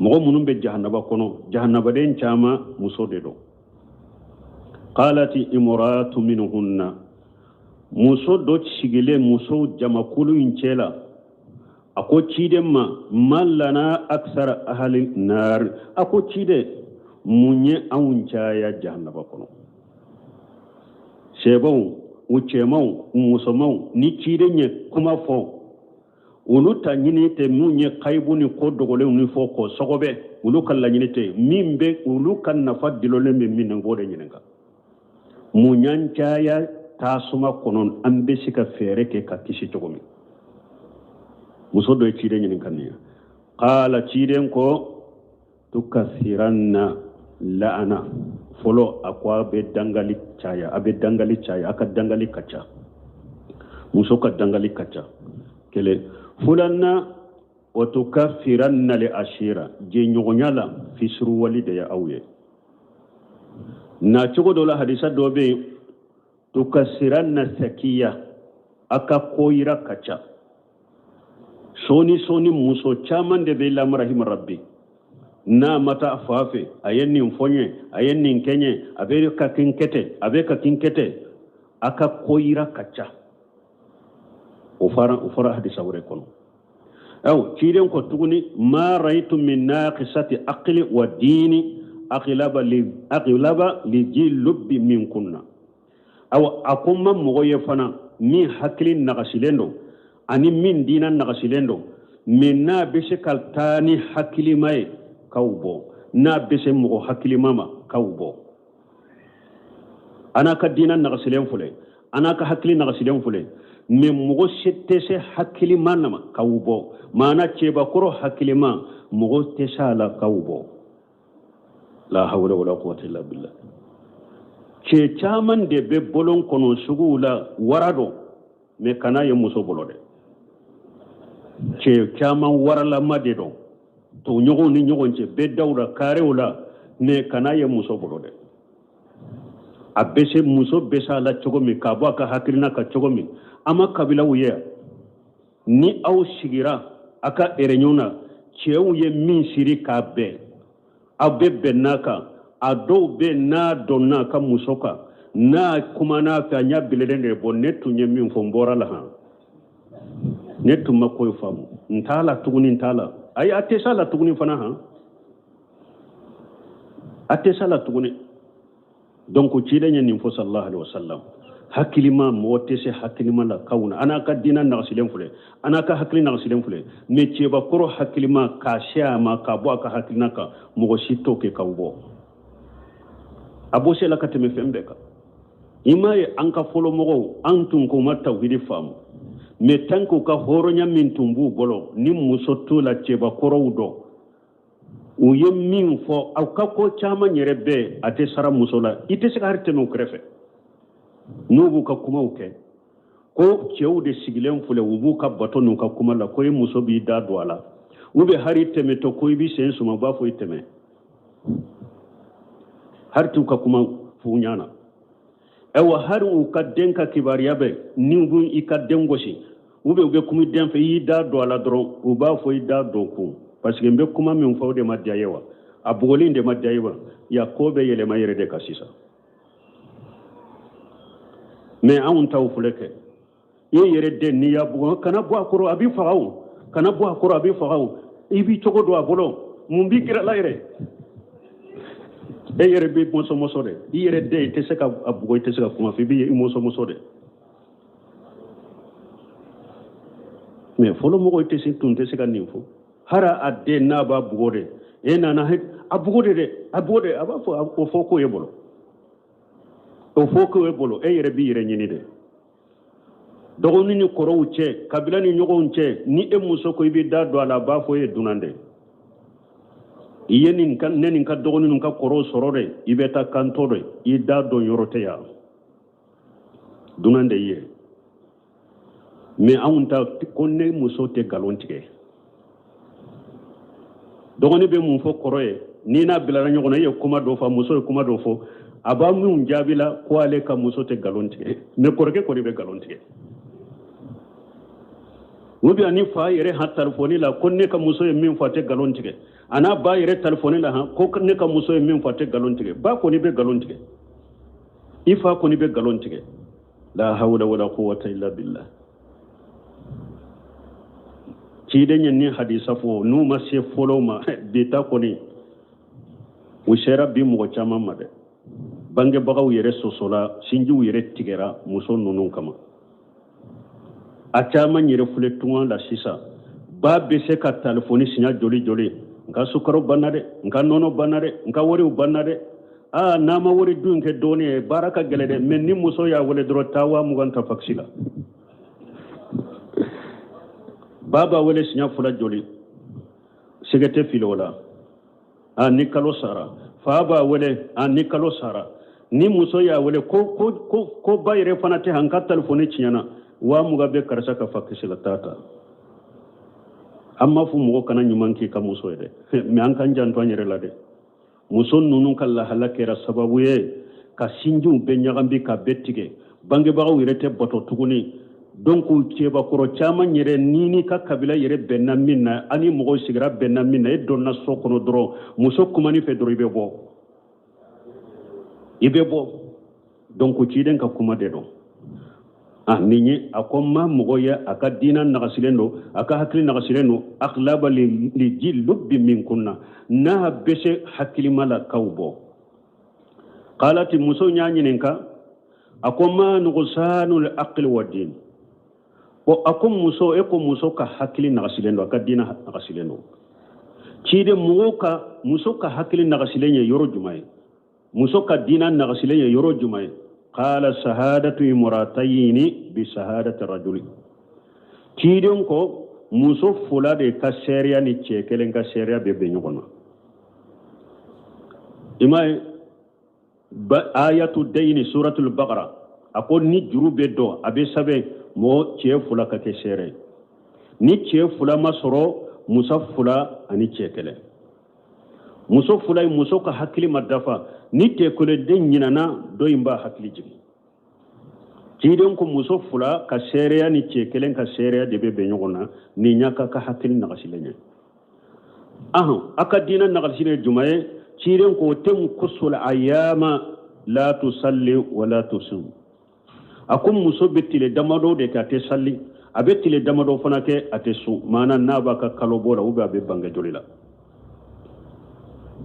Mɔgɔ minnu bɛ jahanaba kɔnɔ, jahanabaden caman muso de don. قالت امرأة منهن, muso dɔ sigilen muso jamakulu in cɛ la, a ko ciden ma: ما لنا أكثر أهل النار? A ko ciden, mun ye anw caya jahanaba kɔnɔ? Sɛbaw, u cɛmanw, u musomanw, ni ciden ye kuma fɔ, olu ta ɲini tɛ mun ye kayibu ni ko dogolenw ni fɔ k'o sɔgɔbɛ. Olu ka laɲini tɛ min bɛ olu ka nafa dilolen bɛ min na, u b'o de ɲininka: mun y'an caya tasuma kɔnɔ? An bɛ se ka fɛɛrɛ kɛ ka kisi cogo min? Muso dɔ ye ciden ɲininka nin ye. قال, ciden ko: تكثرن اللعن. Fɔlɔ, a ko a bɛ dangali caya, a bɛ dangali caya, a ka dangali ka ca, muso ka dangali ka ca, kelen. Filanan, وتكفرن العشير, jɛɲɔgɔnya la fisuruwali de ye aw ye. Na cogo dɔ la, hadisa dɔ bɛ yen: تكثرن السخية, a ka koyira ka ca. Sɔɔni sɔɔni, muso caman de bɛ lamarahi rabbi n'a ma taa fa fɛ, a ye nin fɔ n ye, a ye nin kɛ n ye, a bɛ ka kin kɛ ten, a bɛ ka kin kɛ ten, a ka koyira ka ca. O fɔra hadisa wɛrɛ kɔnɔ. Aw ciden ko tuguni: ما رأيت من ناقصات عقل ودين أغلب أغلب لذي اللب منكن. Aw, a ko n ma mɔgɔ ye fana min hakili nagasilen don ani min diina nagasilen don, mais n'a bɛ se ka taa ni hakilima ye k'aw bɔ, n'a bɛ se mɔgɔ hakilima ma k'aw bɔ. A n'a ka diina nagasilen filɛ, a n'a ka hakili nagasilen filɛ, mais mɔgɔ si tɛ se hakilima na ma k'aw bɔ. Maana cɛbakɔrɔ hakilima, mɔgɔ tɛ se a la k'aw bɔ. لا حول ولا قوة إلا بالله. Cɛ caman de bɛ bɔlɔn kɔnɔ, suguw la, wara don, mais kana ye muso bolo dɛ. Cɛ caman waralama de don tɔɲɔgɔnw ni ɲɔgɔn cɛ, bɛɛ daw la, karew la, mais kana ye muso bolo dɛ. A bɛ se, muso bɛ se a la cogo min, k'a bɔ a ka hakilina ka cogo min. An ma kabilaw ye, ni aw sigira a ka réunion na, cɛw ye min siri k'a bɛn, aw bɛ bɛn n'a kan. A dɔw bɛ n'a dɔnna a ka muso kan, n'a kumana fɛ, a ɲɛ belelen de bɔ. Ne tun ye min fɔ, n bɔra la han, ne tun ma ko faamu, n t'a la tuguni, n t'a la. Ayi, a tɛ s'a la tuguni fana. Han, a tɛ s'a la tuguni. Donc ciden ye nin fɔ sallallahu alaihi wasallam. Hakilima, mɔgɔ tɛ se hakilima la kaw na. An n'a ka diinɛ nagasilen filɛ, an n'a ka hakili nagasilen filɛ. Mais cɛbakɔrɔ hakilima k'a se a ma k'a bɔ a ka hakilina kan, mɔgɔ si t'o kɛ k'aw bɔ. A bɔ se la ka tɛmɛ fɛn bɛɛ kan. I m'a ye, an ka fɔlɔ mɔgɔw, an tun ko ma tawhidi faamu, mais tant que u ka hɔrɔnya min tun b'u bolo, ni muso t'u la, cɛbakɔrɔw dɔn u ye min fɔ, aw ka ko caman yɛrɛ bɛɛ a tɛ sara muso la. I tɛ se ka hali tɛmɛ u kɛrɛfɛ n'u b'u ka kumaw kɛ, ko cɛw de sigilen filɛ, u b'u ka bato n'u ka kuma la, ko i muso b'i da don a la, u bɛ hari tɛmɛtɔ ko i b'i sen suma, u b'a fɔ i tɛmɛ hari t'u ka kuma f'u ɲana. Ayiwa, hari u ka den ka kibaruya bɛ ni u bɛ i ka den gosi, u bɛ u bɛ kuma den fɛ, i y'i da don a la dɔrɔn, u b'a fɔ i da don kun, parce que n bɛ kuma min fɔ, o de ma diya ye wa, a bugɔli in de ma diya ye wa. Ya ko bɛ yɛlɛma yɛrɛ de kan sisan. Mais anw taw filɛ kɛ, i yɛrɛ den n'i y'a bugɔ, kana bɔ a kɔrɔ, a b'i faga o, kana bɔ a kɔrɔ, a b'i faga o, i b'i cogo don a bolo, mun b'i kɛra la yɛrɛ? E yɛrɛ b'i mɔsɔmɔsɔ de. I yɛrɛ den, i tɛ se ka a bugɔ, i tɛ se ka kuma fɔ, i b'i mɔsɔmɔsɔ de. Mais fɔlɔ mɔgɔw tɛ se, tun tɛ se ka nin fɔ. Hara a den n'a b'a bugɔ de, e nana a bugɔ de dɛ, a bugɔ de, a b'a fɔ o fɔ k'o ye bolo, o fɔ k'o ye bolo. E yɛrɛ b'i yɛrɛ ɲini de. Dɔgɔnin ni kɔrɔw cɛ, kabila ni ɲɔgɔn cɛ, ni e muso ko i b'i da don a la, a b'a fɔ e ye dunan de i ye, nin ka ne nin ka dɔgɔnin ninnu ka kɔrɔw sɔrɔ de, i bɛ taa kantɔ de, i da don yɔrɔ tɛ yan, dunan de ye. Mais anw ta ko ne muso tɛ nkalon tigɛ. Dɔgɔnin bɛ mun fɔ kɔrɔ ye? N'i n'a bilara ɲɔgɔn na, i ye kuma dɔ fɔ, muso ye kuma dɔ fɔ, a b'a minnu jaabi la ko ale ka muso tɛ nkalon tigɛ, mais kɔrɔkɛ kɔni bɛ nkalon tigɛ. Ou bien ni fa yɛrɛ han telefɔni la ko ne ka muso ye min fɔ, a tɛ nkalon tigɛ. A n'a ba yɛrɛ telefɔni la han ko ne ka muso ye min fɔ, a tɛ nkalon tigɛ. Ba kɔni bɛ nkalon tigɛ, i fa kɔni bɛ nkalon tigɛ. La hawla wala quwwata illa billah. Ciden ye nin hadisa fɔ, n'u ma se fɔlɔ ma, bi ta kɔni u sera bi mɔgɔ caman ma dɛ. Bangebagaw yɛrɛ sɔsɔla, sinjiw yɛrɛ tigɛra muso ninnu kama. A caman yɛrɛ filɛ tunga la sisan. Ba bɛ se ka telefɔni siɲɛ joli joli: n ka sukaro banna dɛ, n ka nɔnɔ banna dɛ, n ka wariw banna dɛ. Aa, n'a ma wari dun kɛ dɔɔni ye, baara ka gɛlɛn dɛ. Mais ni muso y'a wele dɔrɔn, taa 20,000 ta fakisi la. Ba b'a wele siɲɛ fila joli, sɛgɛ tɛ fili o la. A ni kalo sara, fa b'a wele, a ni kalo sara. Ni muso y'a wele ko ko ko ko ba yɛrɛ fana tɛ, an ka telefɔni tiɲɛna, 20,000 bɛ karisa ka fakisi la, taa ta. An m'a fɔ mɔgɔ kana ɲuman k'i ka muso ye dɛ, mais an k'an janto an yɛrɛ la dɛ. Muso ninnu ka lahala kɛra sababu ye ka sinjiw bɛɛ ɲagami, ka bɛɛ tigɛ, bangebagaw yɛrɛ tɛ bato tuguni. Donc cɛbakɔrɔ caman yɛrɛ, ni n'i ka kabila yɛrɛ bɛnna min na, ani mɔgɔw sigira bɛnna min na, e donna so kɔnɔ dɔrɔn, muso kumani fɛ dɔrɔn, i bɛ bɔ, i bɛ bɔ. Donc ciden ka kuma de don. A nin ye, a ko ma mɔgɔ ye a ka diina nagasilen don, a ka hakili nagasilen don, aghlaba li ji lubbi min kunna, n'a bɛ se hakilima la k'aw bɔ. Qalati, muso y'a ɲininka, a ko ma nuqsanul aqli wa din. O a ko muso, e ko muso ka hakili nagasilen don, a ka diina nagasilen don. Ciden, mɔgɔw ka muso ka hakili nagasilen ye yɔrɔ jumɛn ye? Muso ka diina nagasilen ye yɔrɔ jumɛn ye? Qala shahadatu imratayni bi shahadati rajuli. Ciden ko muso fila de ka seereya ni cɛ kelen ka seereya bɛ bɛn ɲɔgɔn na. I m'a ye, ayatu dayini, suratul baqara, a ko ni juru bɛ dɔn, a bɛ sɛbɛn, mɔgɔ cɛ fila ka kɛ seere ye. Ni cɛ fila ma sɔrɔ, muso fila ani cɛ kelen. Muso fila ye, muso ka hakili ma dafa, ni cɛ kelen den ɲinana, dɔ in b'a hakili jigin. Ciden ko muso fila ka seereya ni cɛ kelen ka seereya de bɛ bɛn ɲɔgɔn na. Nin y'a ka hakili nagasilen ye. Ahan, a ka diinɛ nagasilen ye jumɛn ye? Ciden ko tamkusul ayama la tusalli wa la tusum. A ko muso bɛ tile damadɔ de kɛ a tɛ sali, a bɛ tile damadɔ fana kɛ a tɛ sun, maana n'a b'a ka kalobɔ la ou bien a bɛ bange joli la.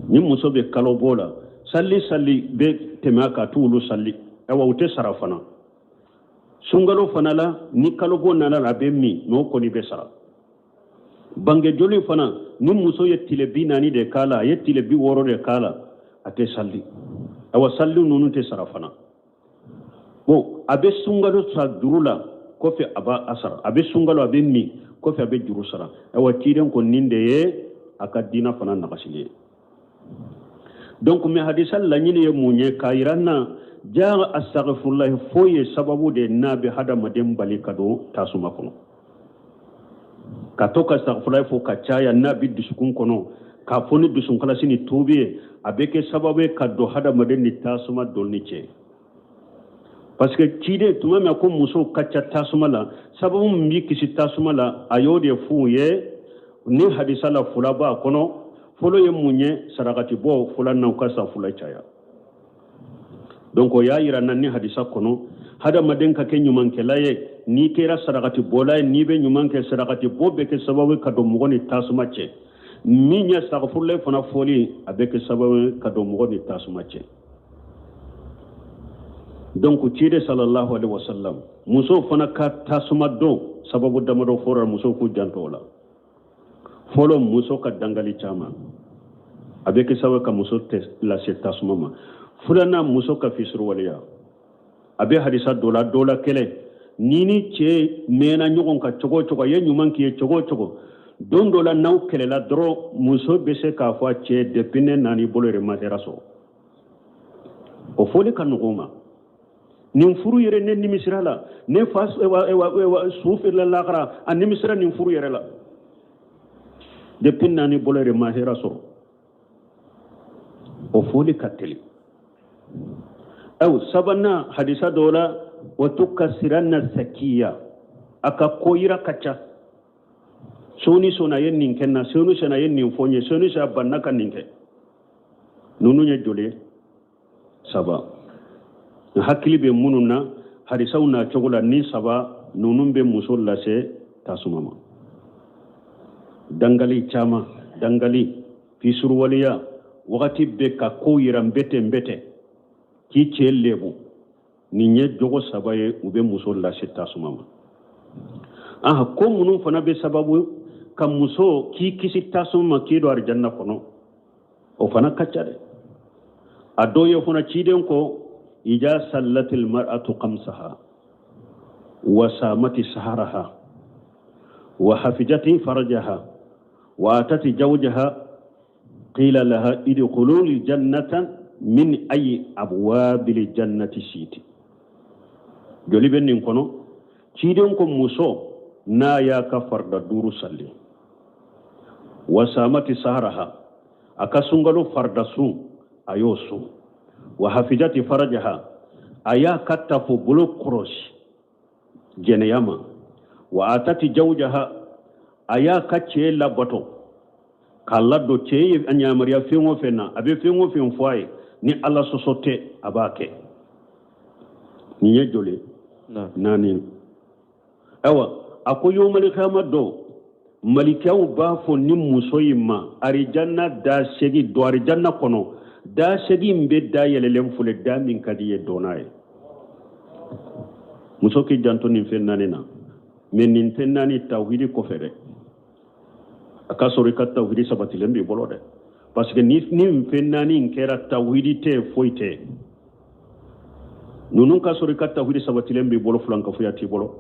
Ni muso bɛ kalobɔ la, sali sali bɛ tɛmɛ a kan, a t'olu sali, awa u tɛ sara fana. Sunkalo fana la, ni kalobɔ nana a bɛ min, mais o kɔni bɛ sara. Bange joli fana, ni muso ye tile 40 de k'a la, a ye tile 60 de k'a la, a tɛ sali, awa sali ninnu tɛ sara fana. Bon, a bɛ sunkalo sa juru la, kɔfɛ a b'a sara. A bɛ sunkalo, a bɛ min, kɔfɛ a bɛ juru sara. Awa ciden ko nin de ye a ka diina fana nagasili ye. Donc mais hadisa laɲini ye mun ye? K'a yira n na jaa astagfirulahi fo ye sababu de n'a bɛ hadamaden bali ka don tasuma kɔnɔ. Ka to ka astagfirulahi fo ka caya n'a bɛ dusukun kɔnɔ, k'a fɔ ni dusunkalasi ni tuubi ye, a bɛ kɛ sababu ye ka don hadamaden ni tasuma donni cɛ. Parce que ciden tuma min ko musow ka ca tasuma la, sababu min b'i kisi tasuma la, a y'o de f'u ye. Ni hadisa la fila b'a kɔnɔ, fɔlɔ ye mun ye? Sarakati bɔ. Filanan, u ka safula caya. Donc o y'a yira na ni hadisa kɔnɔ, hadamaden ka kɛ ɲumankɛla ye. N'i kɛra sarakati bɔla ye, n'i bɛ ɲuman kɛ, sarakati bɔ bɛ kɛ sababu ka don mɔgɔ ni tasuma cɛ. Min ye sagafurula fana fɔli, a bɛ kɛ sababu ka don mɔgɔ ni tasuma cɛ. Donc ciden sallallahu alaihi wasallam, musow fana ka tasuma don sababu damadɔ fɔra, musow k'u janto o la. Fɔlɔ, muso ka dangali caman, a bɛ kɛ sababu ka muso lase tasuma ma. Filanan, muso ka fisuruwaleya. A bɛ hadisa dɔ la, dɔ la kɛlɛ ni ni cɛ mɛnna ɲɔgɔn kan cogo o cogo, a ye ɲuman k'i ye cogo o cogo, don dɔ la n'aw kɛlɛla dɔrɔn, muso bɛ se k'a fɔ a cɛ, depuis ne nana i bolo yɛrɛ ma hɛrɛ sɔrɔ. O fɔli ka nɔgɔn ma. Nin furu yɛrɛ, ne nimisira la, ne fa su feerela lakara, a nimisira nin furu yɛrɛ la, depuis nana i bolo yɛrɛ ma hɛrɛ sɔrɔ. O fɔli ka teli. Aw sabanan, hadisa dɔ la, wa tukasiranna sakiya, a ka ko yira ka ca. Soni sɔnna a ye nin kɛ n na, soni sɔnna a ye nin fɔ n ye, soni sɔnna a banna ka nin kɛ. Ninnu ye joli ye? Saba. N hakili bɛ minnu na hadisaw n'a cogo la, ni saba ninnu bɛ muso lase tasuma ma. Dangali caman, dangali fisuruwaleya, wagati bɛɛ ka kow yira n bɛ ten, n bɛ ten, k'i cɛ lebu. Nin ye jogo saba ye, u bɛ muso lase tasuma ma. Aha, ko minnu fana bɛ sababu ka muso k'i kisi tasuma ma, k'i don arijanna kɔnɔ, o fana ka ca dɛ. A dɔw ye fana, ciden ko ija sallatil mar'atu khamsaha wa samati saharaha wa hafijati farajaha wa atati jawjaha qila laha idkhulul jannata min ayi abwabil jannati shiti. Joli bɛ nin kɔnɔ? Ciden ko muso n'a y'a ka farida duuru salli, wa samati saharaha, a ka sunkalo farida sun, a y'o sun, wa hafijati farajaha, a y'a ka tafo bolo kɔrɔsi jɛnɛya ma, wa atati jawjaha, a y'a ka cɛ labato k'a ladon. Cɛ ye a yamaruya fɛn o fɛn na, a bɛ fɛn o fɛn fɔ a ye, ni Ala sɔsɔ tɛ, a b'a kɛ. Nin ye joli? Naani. Ayiwa, a ko yomali kiyama don, malikaw b'a fɔ ni muso in ma, arijanna da segi don, arijanna kɔnɔ da segi in bɛ da yɛlɛlen filɛ, da min ka di ye don n'a ye. Muso k'i janto nin fɛn naani na. Mais nin fɛn naani tawhidi kɔfɛ dɛ, a ka sɔrɔ i ka tawhidi sabatilen b'i bolo dɛ, parce que ni nin fɛn naani in kɛra, tawhidi tɛ, foyi tɛ. Ninnu ka sɔrɔ i ka tawhidi sabatilen b'i bolo, filankafoya t'i bolo,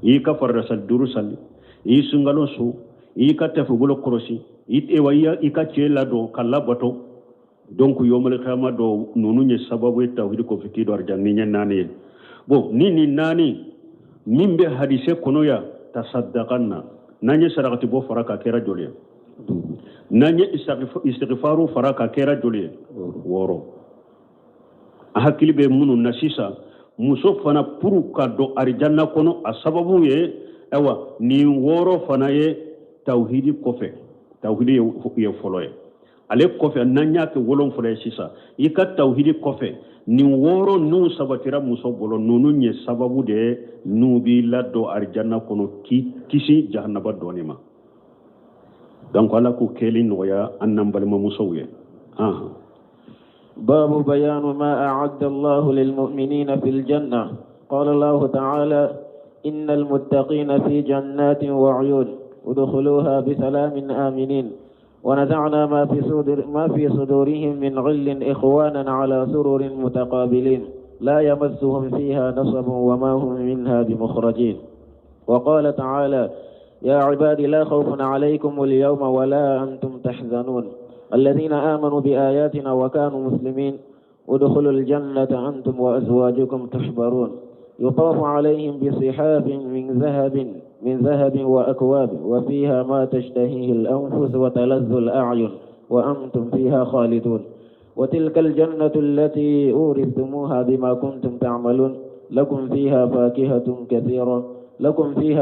i y'i ka farida sali duuru sali, i y'i sunkalo sun, i y'i ka tafebolo kɔlɔsi, i ka cɛ ladon ka labato. Donc yomali kiyama dɔ, ninnu ye sababu ye tawhidi kɔfɛ k'i don arijanna. Ni ɲɛ naani ye. Bon, ni nin naani min bɛ hadise kɔnɔ yan, tasaddakanna, n'an ye sarakati bɔ fara ka kɛra joli ye? N'an ye istighfaru fara ka kɛra joli ye? 6. A hakili bɛ minnu na sisan, muso fana pour ka don arijanna kɔnɔ, a sababu ye ayiwa nin 6 fana ye tawhidi kɔfɛ. Tawhidi ye fɔlɔ ye. Ale kɔfɛ, n'an y'a kɛ 7 ye sisan, i ka tawhidi kɔfɛ, nin 6 n'u sabatira muso bolo, ninnu ye sababu de ye n'u b'i ladon arijanna kɔnɔ, k'i kisi jahanaba donni ma. Donc Ala k'u kɛli nɔgɔya an n'an balimamusow ye. باب بيان ما أعد الله للمؤمنين في الجنة. قال الله تعالى: إن المتقين في جنات وعيون ادخلوها بسلام آمنين ونزعنا ما في صدورهم من غل إخوانا على سرر متقابلين لا يمسهم فيها نصب وما هم منها بمخرجين. وقال تعالى: يا عبادي لا خوف عليكم اليوم ولا أنتم تحزنون الذين آمنوا بآياتنا وكانوا مسلمين ادخلوا الجنة أنتم وأزواجكم تحبرون يطاف عليهم بصحاف من ذهب وأكواب وفيها ما تشتهيه الأنفس وتلذ الأعين وأنتم فيها خالدون. وتلك الجنة التي أورثتموها بما كنتم تعملون لكم فيها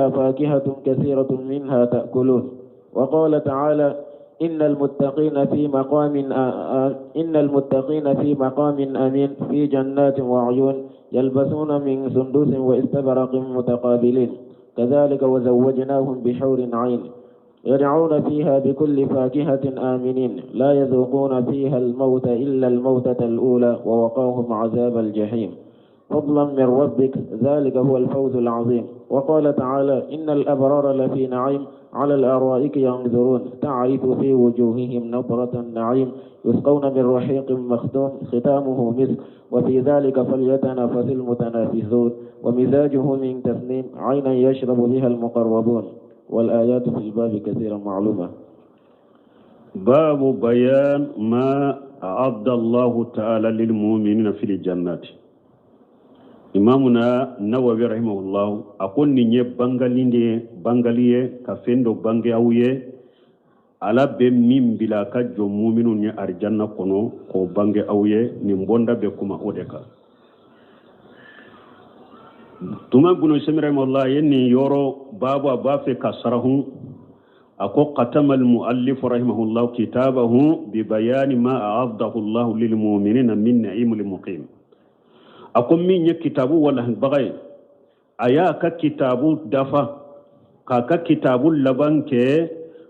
فاكهة كثيرة منها تأكلون. وقال تعالى: إن المتقين في مقام أمين في جنات وعيون يلبسون من سندس واستبرق متقابلين كذلك وزوجناهم بحور عين يدعون فيها بكل فاكهة آمنين لا يذوقون فيها الموت إلا الموتة الأولى ووقاهم عذاب الجحيم فضلا من ربك ذلك هو الفوز العظيم. وقال تعالى: إن الأبرار لفي نعيم على الأرائك ينظرون تعرف في وجوههم نضرة النعيم يسقون من رحيق مختوم ختامه مسك وفي ذلك فليتنافس المتنافسون ومزاجه من تسنيم عينا يشرب بها المقربون. والآيات في الباب كثيرة معلومة. باب بيان ما أعد الله تعالى للمؤمنين في الجنات. Imamuna Nawawi rahimahullah a ko nin ye bangali de ye, bangali ye ka fɛn dɔ bange aw ye, Ala bɛ min bila a ka jɔn muminw ye arijanna kɔnɔ, k'o bange aw ye. Nin bonda bɛ kuma o de kan. Tuma bunu semi rahimahullah ye nin yɔrɔ baabu, a b'a fɛ ka sarahun. A ko: ختم المؤلف رحمه الله كتابه ببيان ما أعده الله للمؤمنين من نعيم المقيم. A ko min ye kitabu walahibaga ye, a y'a ka kitabu dafa k'a ka kitabu laban kɛ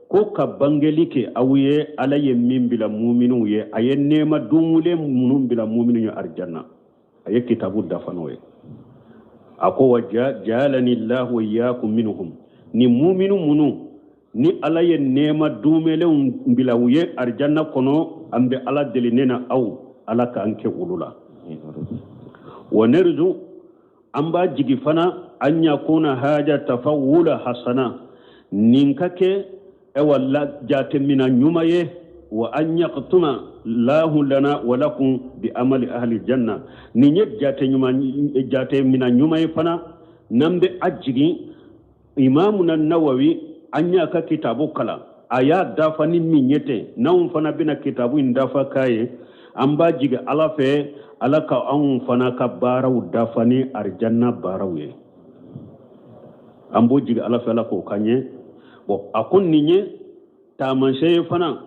ko ka bangeli kɛ aw ye, Ala ye min bila muminuw ye, a ye nɛɛma dunwulen minnu bila muminu ye arijanna. A ye kitabu dafa n'o ye. A ko: wa جعلني الله وإياكم منهم. Ni muminu minnu ni Ala ye nɛɛma dunwulenw bila u ye arijanna kɔnɔ, an bɛ Ala deli, ne na aw, Ala k'an kɛ olu la. ونرجو, an b'a jigi fana, أن يكون هذا تفاؤلا حسنا, nin ka kɛ ewa la jatemina ɲuman ye, وأن يختم الله لنا ولكم بعمل أهل الجنة. Nin ye jate ɲuman, jatemina ɲuman ye fana, n'an bɛ a jigin. Imamuna Nawawi, an y'a ka kitabu kalan, a y'a dafa ni min ye ten, n'anw fana bɛna kitabu in dafa k'a ye, an b'a jigi Ala fɛ, Ala ka anw fana ka baaraw dafa ni arijanna baaraw ye. An b'o jigi Ala fɛ, Ala k'o k'an ye. Bon, a ko nin ye taamasiyɛn ye fana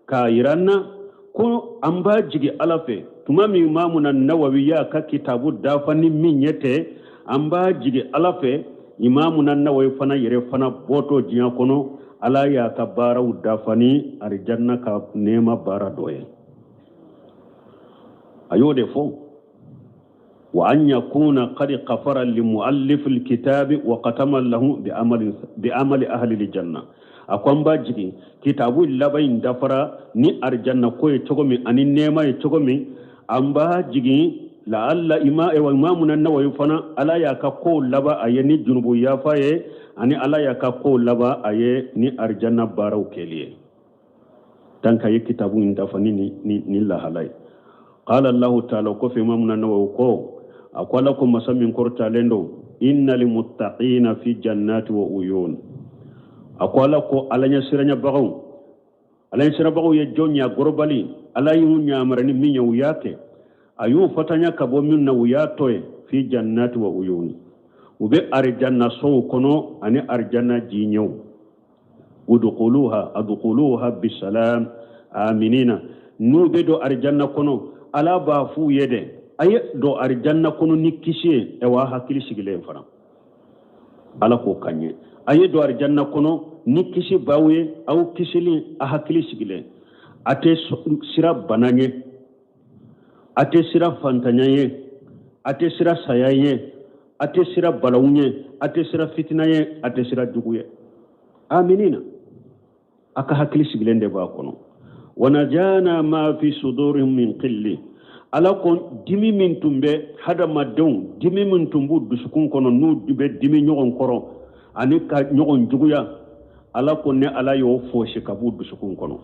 k'a yira n na ko an b'a jigi Ala fɛ, tuma min Imamuna Nawawi y'a ka kitabu dafa ni min ye tɛ, an b'a jigi Ala fɛ, Imamuna Nawawi fana yɛrɛ fana bɔtɔ diɲɛ kɔnɔ, Ala y'a ka baaraw dafa ni arijanna ka nɛɛma baara dɔ ye. A y'o de fɔ: وأن يكون قد غفر لمؤلف الكتاب وختم له بعمل أهل الجنة. A ko an b'a jigin kitabu laban in dafara ni arijanna ko ye cogo min ani nɛɛma ye cogo min, an b'a jigin laala Imamuna Nawawi fana, Ala y'a ka kow laban a ye ni junubu yafa ye, ani Ala y'a ka kow laban a ye ni arijanna baaraw kɛli ye, tant que a ye kitabu in dafa ni lahala ye. قال الله تعالى, kɔfɛ Imamuna Nawawi ko, a ko Ala ko, masa min kɔrɔtalen don: إن المتقين في جنات وعيون. A ko Ala ko Ala ɲɛsiranyabagaw, Ala ɲɛsirabagaw ye jɔn ye? A gɔrɔbali, Ala y'u ɲamara ni min ye, u y'a kɛ, a y'u fatanya ka bɔ min na, u y'a to ye. في جنات وعيون, u bɛ arijanna sow kɔnɔ ani arijanna jiɲɛw. ادخلوها ادخلوها بسلام. Aminina, n'u bɛ don arijanna kɔnɔ, Ala b'a f'u ye dɛ, a ye don arijanna kɔnɔ ni kisi ye, awa hakili sigilen fana. Ala k'o ka ɲɛ, a ye don arijanna kɔnɔ ni kisi b'aw ye, aw kisilen, a hakili sigilen. A tɛ siran bana ɲɛ, a tɛ siran fantanya ye, a tɛ siran saya ye, a tɛ siran balawu ɲɛ, a tɛ siran fitina ye, a tɛ siran jugu ye. Aminina, a ka hakili sigilen de b'a kɔnɔ. Wanazana ma fi sudurihim min qilli, Ala ko dimi min tun bɛ hadamadenw, dimi min tun b'u dusukun kɔnɔ, n'u bɛ dimi ɲɔgɔn kɔrɔ ani ka ɲɔgɔn juguya, Ala ko ne Ala y'o fɔsi ka b'u dusukun kɔnɔ.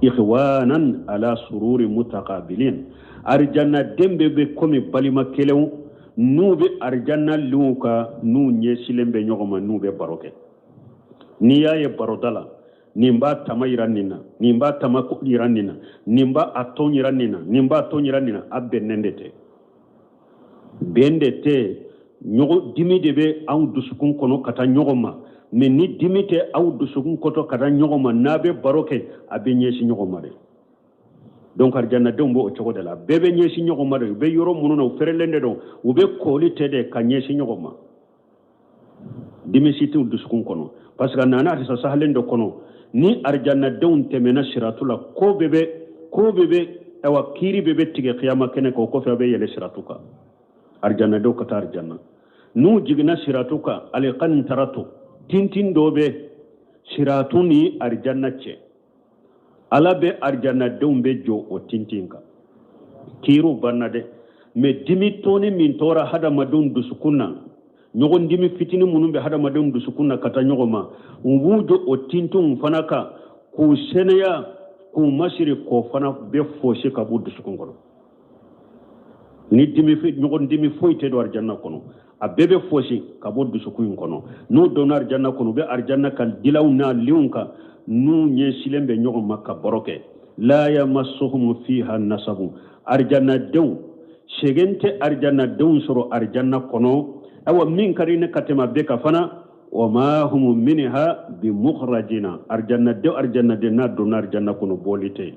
Ikhwanan ala sururi mutakabilin, arijanna den bɛɛ bɛ komi balima kelenw, n'u bɛ arijanna linw kan, n'u ɲɛsilen bɛ ɲɔgɔn ma, n'u bɛ baro kɛ. N'i y'a ye baroda la, nin b'a tama yira nin na, nin b'a tama yira nin na, nin b'a a tɔn yira nin na, nin b'a tɔn yira nin na, a bɛnnen de tɛ, bɛn de tɛ. Ɲɔgɔn dimi de bɛ aw dusukun kɔnɔ ka taa ɲɔgɔn ma. Mais ni dimi tɛ aw dusukun kɔtɔ ka taa ɲɔgɔn ma, n'a bɛ baro kɛ, a bɛ ɲɛsin ɲɔgɔn ma de. Donc arijannadenw b'o cogo de la, bɛɛ bɛ ɲɛsin ɲɔgɔn ma de. U bɛ yɔrɔ minnu na, u fɛrɛlen de don, u bɛ kɔli tɛ de ka ɲɛsin ɲɔgɔn ma. Dimi si t'u dusukun kɔnɔ, parce que a nana hadisa sahalen dɔ kɔnɔ, ni arijannadenw tɛmɛna siratu la, ko bɛɛ bɛ, awa, kiiri bɛɛ bɛ tigɛ kiyama kɛnɛ kan. O kɔfɛ, a bɛ yɛlɛ siratu kan, arijannadenw ka taa arijanna. N'u jiginna siratu kan, alikantaratu, tintin dɔ bɛ siratu ni arijanna cɛ, Ala bɛ arijannadenw bɛ jɔ o tintin kan. Kiiriw banna dɛ, mais dimi tɔɔni min tora hadamadenw dusukun na, ɲɔgɔn dimi fitinin minnu bɛ hadamadenw dusukun na ka taa ɲɔgɔn ma, u b'u jɔ o tintinw fana kan k'u sɛnɛya, k'u masiri, k'o fana bɛ fɔsi ka b'u dusukun kɔnɔ. Ni dimi, ɲɔgɔn dimi foyi tɛ don arijanna kɔnɔ, a bɛɛ bɛ fɔsi ka bɔ dusukun in kɔnɔ. N'u donna arijanna kɔnɔ, u bɛ arijanna ka dilaw n'a linw kan, n'u ɲɛsilen bɛ ɲɔgɔn ma ka baro kɛ. La yamassuhum fiha nasabu, arijannadenw sɛgɛn tɛ arijannadenw sɔrɔ arijanna kɔnɔ. Awa, min ka di ne ka tɛmɛ a bɛɛ kan fana, wa ma hum minha bimukhrajina, arijannadenw, arijannaden n'a donna arijanna kɔnɔ, bɔli tɛ yen,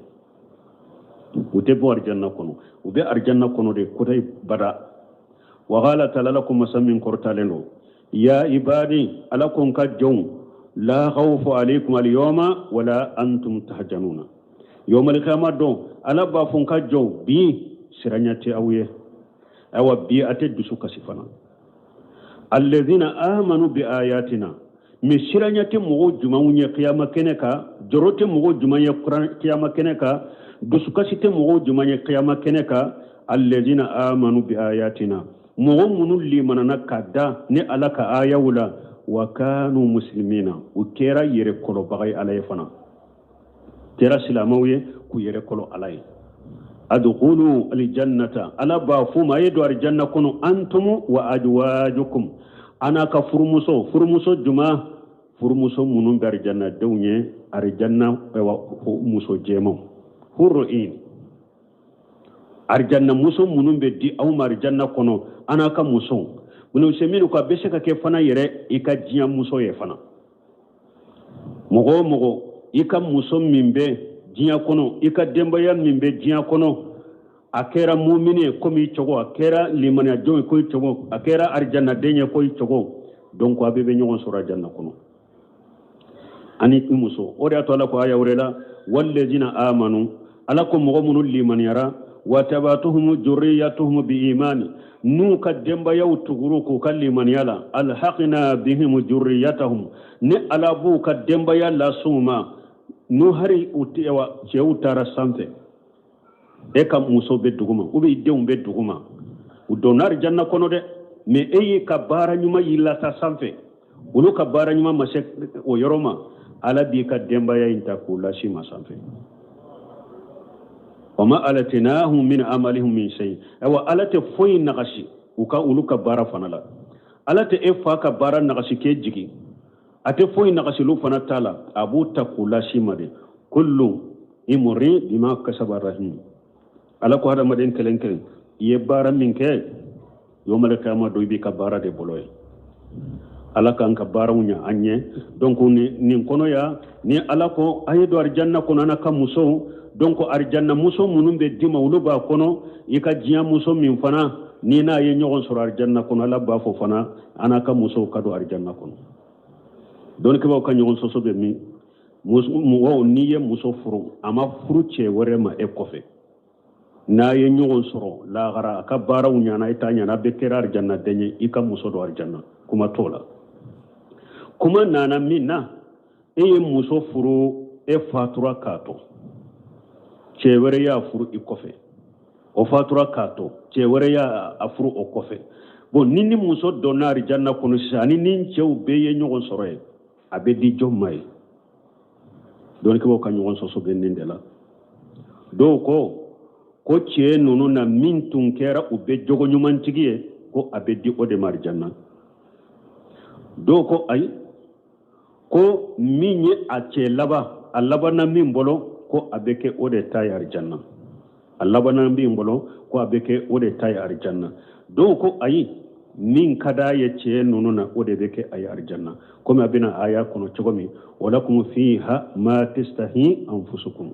u tɛ bɔ arijanna kɔnɔ, u bɛ arijanna kɔnɔ de kota bada. Wa qala ta'ala, Ala ko, masa min kɔrɔtalen don, ya ibadi, Ala ko n ka jɔnw, la khawfu alaykum al-yawma wala antum tahzanuna. Yawmal qiyamah don, Ala b'a fɔ n ka jɔnw, bi siranya tɛ aw ye, awa bi a tɛ dusu kasi fana. Alladhina amanu bi ayatina, mais siranya tɛ mɔgɔw jumanw ɲɛ kiyama kɛnɛ kan, jɔrɔ tɛ mɔgɔw juman ye kiyama kɛnɛ kan, dusukasi tɛ mɔgɔw juman ye kiyama kɛnɛ kan. Alladhina amanu bi ayatina, mɔgɔ minnu limanana ka da ni Ala ka ayaw la, wa kanu muslimina, u kɛra yɛrɛ kɔlɔbaga ye Ala ye fana, kɛra silamɛw ye k'u yɛrɛ kɔlɔ Ala ye. Adkhulu aljannata, Ala b'a f'u ma, a ye don arijanna kɔnɔ, antum wa azwajukum, a n'a ka furumuso. Furumuso juma? Furumuso minnu bɛ arijanna denw ye, arijanna muso jɛmanw, huru in, arijanna muso minnu bɛ di aw ma arijanna kɔnɔ, a n'a ka musow. Ibn Usaymin ko a bɛ se ka kɛ fana yɛrɛ i ka diɲɛ muso ye fana. Mɔgɔ o mɔgɔ, i ka muso min bɛ diɲɛ kɔnɔ, i ka denbaya min bɛ diɲɛ kɔnɔ, a kɛra mumini ye komi i cogo, a kɛra limaniyajɔn ye ko i cogo, a kɛra arijannaden ye ko i cogo, donc a bɛɛ bɛ ɲɔgɔn sɔrɔ arijanna kɔnɔ ani i muso. O de y'a to Ala ko aya wɛrɛ la, wallazina amanu, Ala ko mɔgɔ minnu limaniyara, wa tabatuhum jurriyatuhum bi imani, n'u ka denbayaw tuguru k'u ka limaniya la, alhaqna bihim jurriyatahum, ni Ala b'u ka denbaya las'u ma. N'u hari u cɛw taara sanfɛ, e ka muso bɛ duguma ou bien i denw bɛ duguma, u donna arijanna kɔnɔ dɛ, mais e y'i ka baara ɲuman y'i lata sanfɛ, olu ka baara ɲuman ma se o yɔrɔ ma, Ala b'i ka denbaya in ta k'u lasi ma sanfɛ. Wama alatinahum min amalihim min shay, awa Ala tɛ foyi nagasi u ka, olu ka baara fana la. Ala tɛ e fa ka baara nagasi k'e jigin, a tɛ foyi nagasi olu fana ta la, a b'u ta k'u lasi ma de. Kullu imri bima kasaba rahin, Ala ko hadamaden kelen kelen, i ye baara min kɛ, yawmal qiyama don, i b'i ka baara de bolo ye. Ala k'an ka baaraw ɲa an ɲɛ. Donc nin kɔnɔ ya, ni Ala ko a ye don arijanna kɔnɔ n'a ka musow, donc arijanna muso minnu bɛ d'i ma, olu b'a kɔnɔ. I ka diɲɛ muso min fana ni n'a ye ɲɔgɔn sɔrɔ arijanna kɔnɔ, Ala b'a fɔ fana a n'a ka musow ka don arijanna kɔnɔ. Dɔnnikɛbaaw ka ɲɔgɔn sɔsɔ bɛ min? Mɔgɔw, n'i ye muso furu, a ma furu cɛ wɛrɛ ma e kɔfɛ, n'a ye ɲɔgɔn sɔrɔ lahara, a ka baaraw ɲana, i ta ɲana, a bɛɛ kɛra arijanna den ye, i ka muso don arijanna, kuma t'o la. Kuma nana min na, e ye muso furu, e fatura k'a to, cɛ wɛrɛ y'a furu i kɔfɛ, o fatura k'a to, cɛ wɛrɛ y'a furu o kɔfɛ. Bon, ni muso donna arijanna kɔnɔ sisan, ani ni cɛw bɛɛ ye ɲɔgɔn sɔrɔ yen, a bɛ di jɔn ma ye? Dɔnnikɛbaaw ka ɲɔgɔn sɔsɔ bɛ nin de la. Dɔw ko cɛ ninnu na min tun kɛra u bɛ jogo ɲumantigi ye, ko a bɛ di o de ma arijanna. Dɔw ko ayi, ko min ye a cɛ laban, a labanna min bolo, ko a bɛ kɛ o de ta ye arijanna. A labanna min bolo, ko a bɛ kɛ o de ta ye arijanna. Dɔw ko ayi, min ka d'a ye cɛ ninnu na, o de bɛ kɛ a ye arijanna, komi a bɛna aya kɔnɔ cogo min, walakum fiha ma tastahi anfusukum.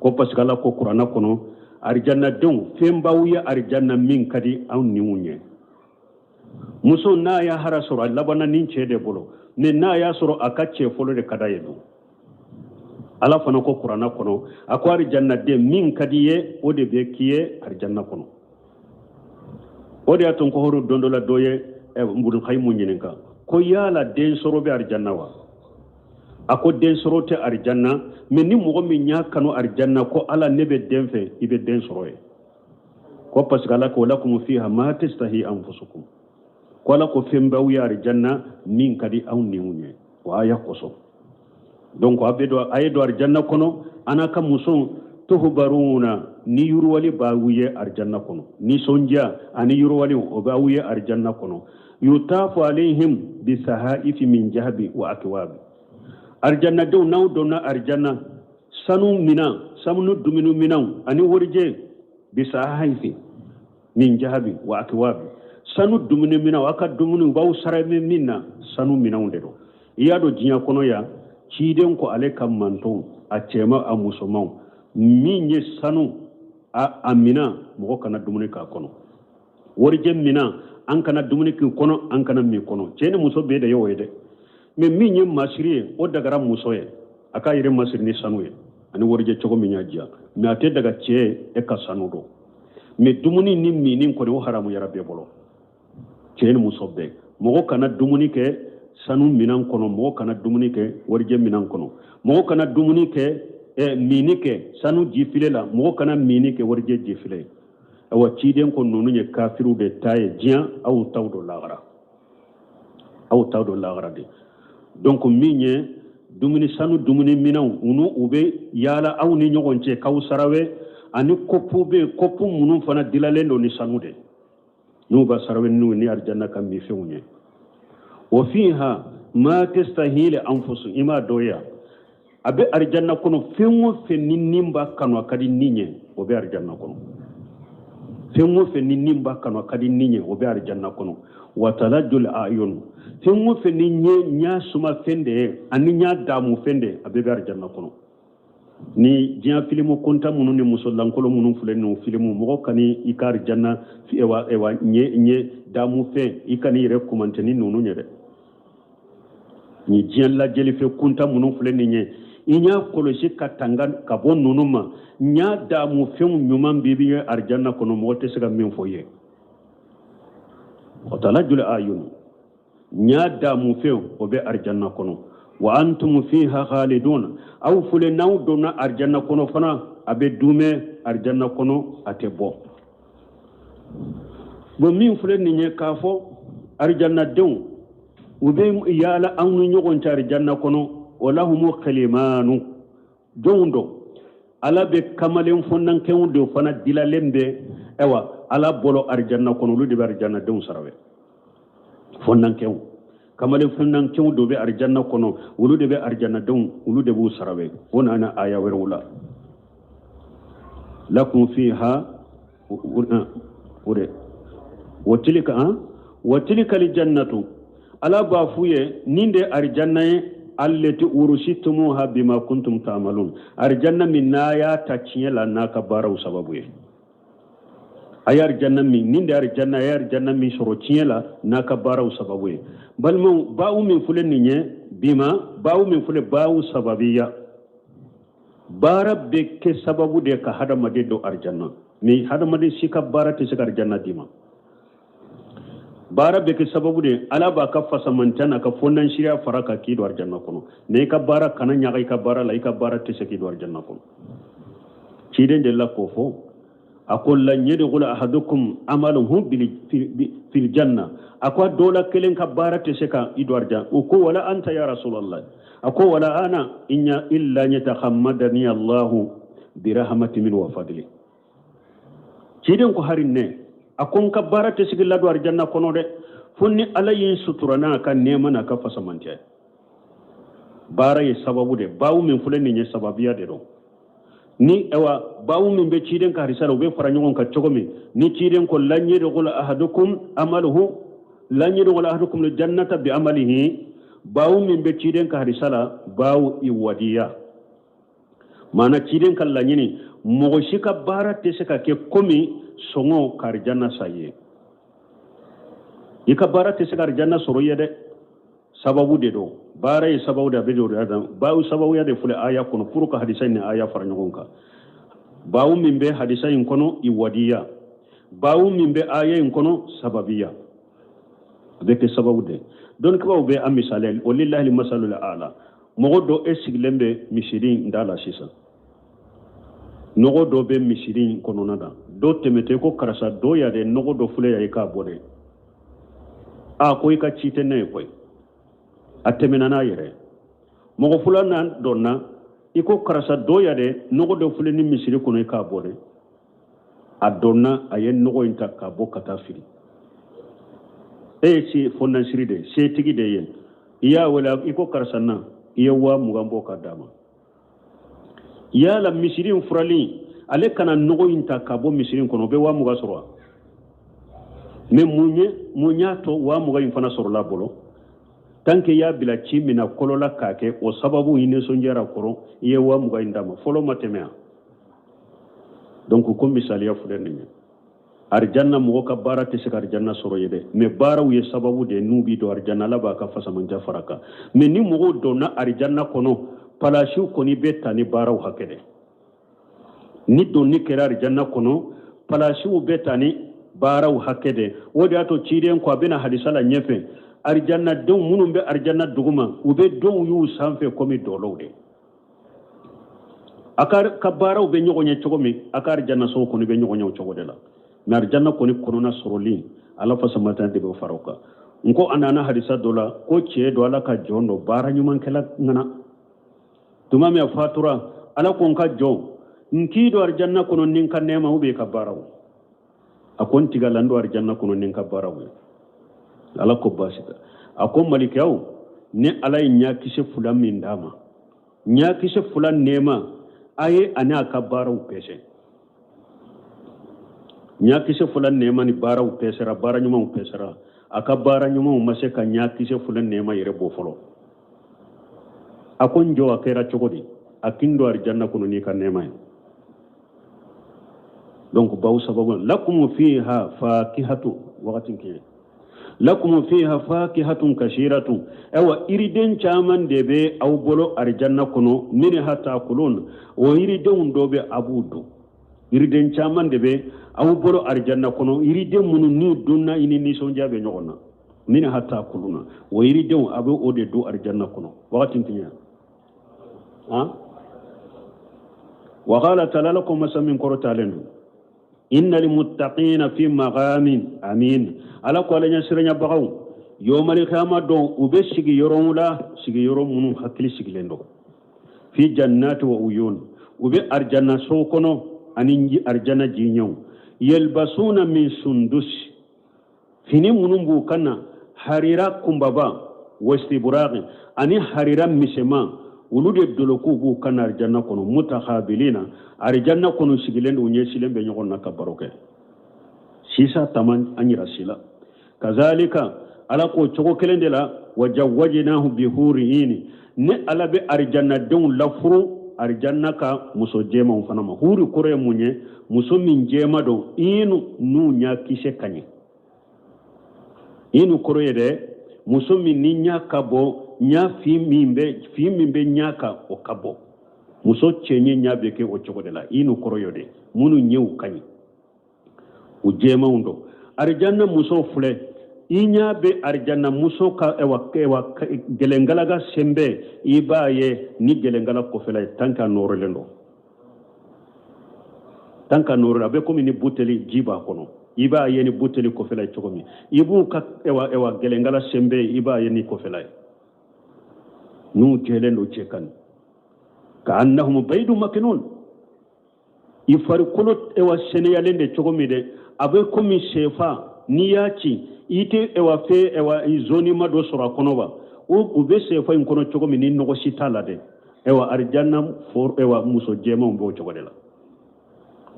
Ko parce que Ala ko kuranna kɔnɔ, arijannadenw, fɛn b'aw ye arijanna min ka di aw niw ye. Muso n'a y'a hara sɔrɔ, a labanna ni cɛ de bolo, mais n'a y'a sɔrɔ a ka cɛ fɔlɔ de ka d'a ye dun. Ala fana ko kuranna kɔnɔ, a ko arijannaden, min ka di ye, o de bɛ k'i ye arijanna kɔnɔ. O de y'a to n ko horo don dɔ la, dɔ ye Ibnul Qayyim ɲininka ko yala den sɔrɔ bɛ arijanna wa? A ko den sɔrɔ tɛ arijanna, mais ni mɔgɔ min y'a kanu arijanna ko Ala ne bɛ den fɛ, i bɛ den sɔrɔ yen. Ko parce que Ala ko lakum fiha ma tastahi anfusukum, ko Ala ko fɛn b'aw ye arijanna min ka di aw niw ye, o aya kosɔn. Donc a bɛ don, a ye don arijanna kɔnɔ a n'a ka muso tuhbaruna, ni yiriwali b'aw ye arijanna kɔnɔ, nisɔndiya ani yiriwali o b'aw ye arijanna kɔnɔ. Yutafu alayhim bisahaifi min jahabi wa akwabi. Arijannadenw, n'aw donna arijanna, sanu minan, sanu dumuni minanw ani warijɛ, bisahaifi min jahabi wa akwabi, sanu dumuni minanw, aw ka dumuni b'aw sara min na, sanu minanw de don. I y'a dɔn diɲɛ kɔnɔ yan, ciden ko ale ka mantonw, a cɛman a musomanw, min ye sanu a minan, mɔgɔ kana dumuni k'a kɔnɔ. Warijɛ minan, an kana dumuni k'i kɔnɔ, an kana min kɔnɔ. Cɛ ni muso bɛɛ de ye o ye dɛ. Mais min ye masiri ye, o dagara muso ye, a k'a yɛrɛ masiri ni sanu ye ani warijɛ cogo min y'a diya, mais a tɛ daga cɛ ye e ka sanu don. Mais dumuni ni minni kɔni, o haramuyara bɛɛ bolo, cɛ ni muso bɛɛ. Mɔgɔ kana dumuni kɛ sanu minan kɔnɔ, mɔgɔ kana dumuni kɛ warijɛ minan kɔnɔ, mɔgɔ kana dumuni kɛ minni kɛ sanu jifile la, mɔgɔ kana minni kɛ warijɛ jifile. Awa, ciden ko ninnu ye kafiriw de ta ye diɲɛ, aw t'aw don lahara, aw t'aw don lahara de. Donc min ye dumuni, sanu dumuni minɛnw, u bɛ yaala aw ni ɲɔgɔn cɛ k'aw sarawe, ani kɔpu bɛ yen, kɔpu minnu fana dilalen don ni sanu de, n'u b'a sarawe n'u ni arijanna ka minfɛnw ye. Wa fiha ma tastahili anfusu, i m'a dɔn ya, a bɛ arijanna kɔnɔ fɛn o fɛn ni nin b'a kanu, a ka di nin ye, o bɛ arijanna kɔnɔ. Fɛn o fɛn ni nin b'a kanu, a ka di nin ye, o bɛ arijanna kɔnɔ. Wa talajul ayun, fɛn o fɛn ni ɲɛ suma fɛn de ye ani ɲɛ damu fɛn de ye, a bɛɛ bɛ arijanna kɔnɔ. Ni diɲɛ filimu kunta minnu ni muso lankolon minnu filɛ ninnu filimu, mɔgɔ ka ni i ka arijanna ewa ɲɛ damu fɛn, i ka n'i yɛrɛ kumante ni ninnu ye dɛ. Ni diɲɛ lajɛlifɛn kunta minnu filɛ nin ye, i y'a kɔlɔsi ka tanga ka bɔ ninnu ma. Ɲa damu fɛnw ɲuman b'i bɛ arijanna kɔnɔ, mɔgɔ tɛ se ka min fɔ i ye. O talajul ayun, ɲa damu fɛnw, o bɛ arijanna kɔnɔ. Wa antum fiha khalidun, aw filɛ n'aw donna arijanna kɔnɔ fana, a bɛ dumɛ arijanna kɔnɔ, a tɛ bɔ. Bon, min filɛ nin ye k'a fɔ arijannadenw u bɛ yaala anw ni ɲɔgɔn cɛ arijanna kɔnɔ, o lahumu kalimanu, jɔnw don Ala bɛ kamalen fɔnankɛw de fana dilalen bɛ ayiwa Ala bolo arijanna kɔnɔ, olu de bɛ arijannadenw sara wɛ. Fɔnankɛw, kamalen fɔnankɛw dɔ bɛ arijanna kɔnɔ, olu de bɛ arijannadenw, olu de b'u sara wɛ. O nana aya wɛrɛw la, lakum fiha o de wa tilika wa tilika aljannatu, Ala b'a f'u ye nin de arijanna ye allati urusitumuha bima kuntum ta'malun, arijanna min n'a y'a ta tiɲɛ la n'a ka baaraw sababu ye. A ye arijanna min, nin de arijanna, a ye arijanna min sɔrɔ tiɲɛ la n'a ka baaraw sababu ye. Balimaw, baw min filɛ nin ye bima, baw min filɛ baw sababiya, baara bɛ kɛ sababu de ka hadamaden don arijanna. Mais hadamaden si ka baara tɛ se ka arijanna d'i ma. Baara bɛ kɛ sababu de, Ala b'a ka fasamantiya n'a ka fɔndansiriya fara ka k'i don arijanna kɔnɔ. Mais i ka baara kana ɲaga i ka baara la, i ka baara tɛ se k'i don arijanna kɔnɔ. Ciden de la k'o fɔ, a ko lan yadkhula ahadukum amaluhu fil janna, a ko dɔ la kelen ka baara tɛ se ka i don arijanna. O ko wala anta ya rasulallah, a ko wala ana inya illa yatakhammadani Allahu bi rahmatin min wa fadli. Ciden ko hari ne, a ko n ka baara tɛ se k'i ladon arijanna kɔnɔ dɛ, fo ni Ala ye n sutura n'a ka nɛɛma n'a ka fasamantiya. Baara ye sababu de, baw min filɛ nin ye sababuya de don. Ni awa baw min bɛ ciden ka hadisa la, u bɛ fara ɲɔgɔn kan cogo min, ni ciden ko lan yadkhula ahadukum amaluhu, lan yadkhula ahadukum jannata bi amalihi, baw min bɛ ciden ka hadisa la, baw iwadiya, maana ciden ka laɲini, mɔgɔ si ka baara tɛ se ka kɛ komi sɔngɔ ka arijanna sa ye. I ka baara tɛ se ka arijanna sɔrɔ i ye dɛ, sababu de don. Baara ye sababu de, a bɛ don o de baw sababuya de filɛ aya kɔnɔ pour ka hadisa in ni aya fara ɲɔgɔn kan. Baw min bɛ hadisa in kɔnɔ iwadiya, baw min bɛ aya in kɔnɔ sababiya, a bɛ kɛ sababu de. Dɔnnikɛbaaw bɛ a misaliya, walillahi masalul a'la. Mɔgɔ dɔ e sigilen bɛ misiri in da la sisan, nɔgɔ dɔ bɛ misiri in kɔnɔna na, dɔ tɛmɛtɔ ko karisa dɔ ya dɛ, nɔgɔ dɔ filɛ ya, i k'a bɔ dɛ. A ko i ka ci tɛ ne ye koyi, a tɛmɛna n'a yɛrɛ. Mɔgɔ filanan dɔnna, i ko karisa dɔ ya dɛ, nɔgɔ dɔ filɛ ni misiri kɔnɔ, i k'a bɔ dɛ. A dɔnna, a ye nɔgɔ in ta k'a bɔ ka taa fili. E ye se fɔndansiri de ye, setigi de ye, i y'a wele, i ko karisa na, i ye 20,000 bɔ ka d'a ma. Yala misiri in furali, ale kana nɔgɔ in ta ka bɔ misiri in kɔnɔ, o bɛ 20,000 sɔrɔ wa? Mais mun y'a to 20,000 in fana sɔrɔla a bolo? Tant que i y'a bila ci min na kɔlɔ la k'a kɛ, o sababu i nisɔndiyara kɔrɔ, i ye 20,000 in d'a ma, fɔlɔ ma tɛmɛ yan. Donc ko misaliya filɛ nin ye, arijanna mɔgɔ ka baara tɛ se ka arijanna sɔrɔ ye dɛ, mais baaraw ye sababu de ye n'u b'i don arijanna, Ala b'a ka fasamanja fara kan. Mais ni mɔgɔw donna arijanna kɔnɔ, palasiw kɔni bɛ ta ni baaraw hakɛ de. Ni donni kɛra arijanna kɔnɔ, palasiw bɛ ta ni baaraw hakɛ de. O de y'a to ciden ko a bɛna hadisa la ɲɛfɛ, arijannadenw minnu bɛ arijanna duguma, u bɛ denw y'u sanfɛ komi dɔlɔw de. A ka baaraw bɛ ɲɔgɔn ye cogo min, a ka arijanna sow kɔni bɛ ɲɔgɔn ye o cogo de la. Mais arijanna kɔni kɔnɔna sɔrɔli, Ala fasamata de bɛ fara o kan. N ko a nana hadisa dɔ la ko cɛ dɔ, Ala ka jɔn dɔ, baara ɲumankɛla ŋana, tuma min a fatura, Ala ko n ka jɔn, n k'i don arijanna kɔnɔ ni n ka nɛɛma ou bien i ka baaraw. A ko n tiga la, n don arijanna kɔnɔ ni n ka baaraw ye. Ala ko baasi tɛ. A ko malikaw, ni Ala ye ɲakisɛ fila min d'a ma, ɲakisɛ fila nɛɛma, a ye a n'a ka baaraw pɛsɛ. Ɲakisɛ fila nɛɛma ni baaraw pɛsɛra, baara ɲumanw pɛsɛra, a ka baara ɲumanw ma se ka ɲakisɛ fila nɛɛma yɛrɛ bɔ fɔlɔ. A ko n jɔ, a kɛra cogo di? A kin don arijanna kɔnɔ n'i ka nɛɛma ye. Donc baw sababu lakum fiha fakihatu wagati kɛ lakum fiha fakihatun kasiratun, ayiwa yiriden caman de bɛ aw bolo arijanna kɔnɔ, minha takulun, o yiridenw dɔ bɛ a b'u dun. Yiriden caman de bɛ aw bolo arijanna kɔnɔ, yiriden minnu n'u dunna i ni nisɔndiya bɛ ɲɔgɔn na, minha takuluna, o yiridenw a bɛ o de dun arijanna kɔnɔ wagati tiɲɛ. Han wa qala ta'ala, lakum masa min kɔrɔtalen don, innal muttaqina fi maqamin amin, Ala ko ala ɲɛsiranyabagaw yawmal qiyamah don, u bɛ sigi yɔrɔw la, sigi yɔrɔ minnu hakili sigilen don, fi jannati wa uyun, u bɛ arijanna so kɔnɔ ani arijanna jiɲɛw, yalbasuna min sundus, fini minnu b'u kan na harira kunbaba, wastiburaqi ani harira misɛman, olu de dolokow b'u kan na arijanna kɔnɔ, mutakhabilina, arijanna kɔnɔ sigilen don, u ɲɛsilen bɛ ɲɔgɔn na ka baro kɛ. Sisan tama an yira si la. Kazalika Ala k'o cogo kelen de la, wa jawajnahu bihuri ini, ne Ala bɛ arijannadenw lafuru arijanna ka muso jɛmanw fana ma. Huri kɔrɔ ye mun ye? Muso min jɛma don, inu n'u ɲa kisɛ ka ɲi. Inu kɔrɔ ye dɛ, muso min ni ɲa ka bɔ, ɲa fin min bɛ, fin min bɛ ɲa kan, o ka bɔ. Muso cɛɲi ɲa bɛ kɛ o cogo de la. Inu kɔrɔ ye de, minnu ɲɛw ka ɲi, u jɛmanw don. Arijanna muso filɛ, i ɲa bɛ arijanna muso ka ewa ewa gɛlɛngalaga sɛnbɛ, i b'a ye ni gɛlɛngala kɔfɛla ye, tant qu'a nɔrɔlen don, tant qu'a nɔrɔlen, a bɛ komi ni buteli ji b'a kɔnɔ, i b'a ye ni buteli kɔfɛla ye cogo min, i b'u ka ewa ewa gɛlɛngala sɛnbɛ, i b'a ye ni kɔfɛla ye, n'u jɛlen don, cɛ ka ɲi, ka annahum baydu makinun. I farikolo ewa sɛnɛyalen de cogo min dɛ, a bɛ komi sɛfan, n'i y'a ci, i tɛ ewa fɛ ewa zonima dɔ sɔrɔ a kɔnɔ wa. U bɛ sɛfan in kɔnɔ cogo min, ni nɔgɔ si t'a la dɛ, ewa arijanna for ewa muso jɛmanw b'o cogo de la,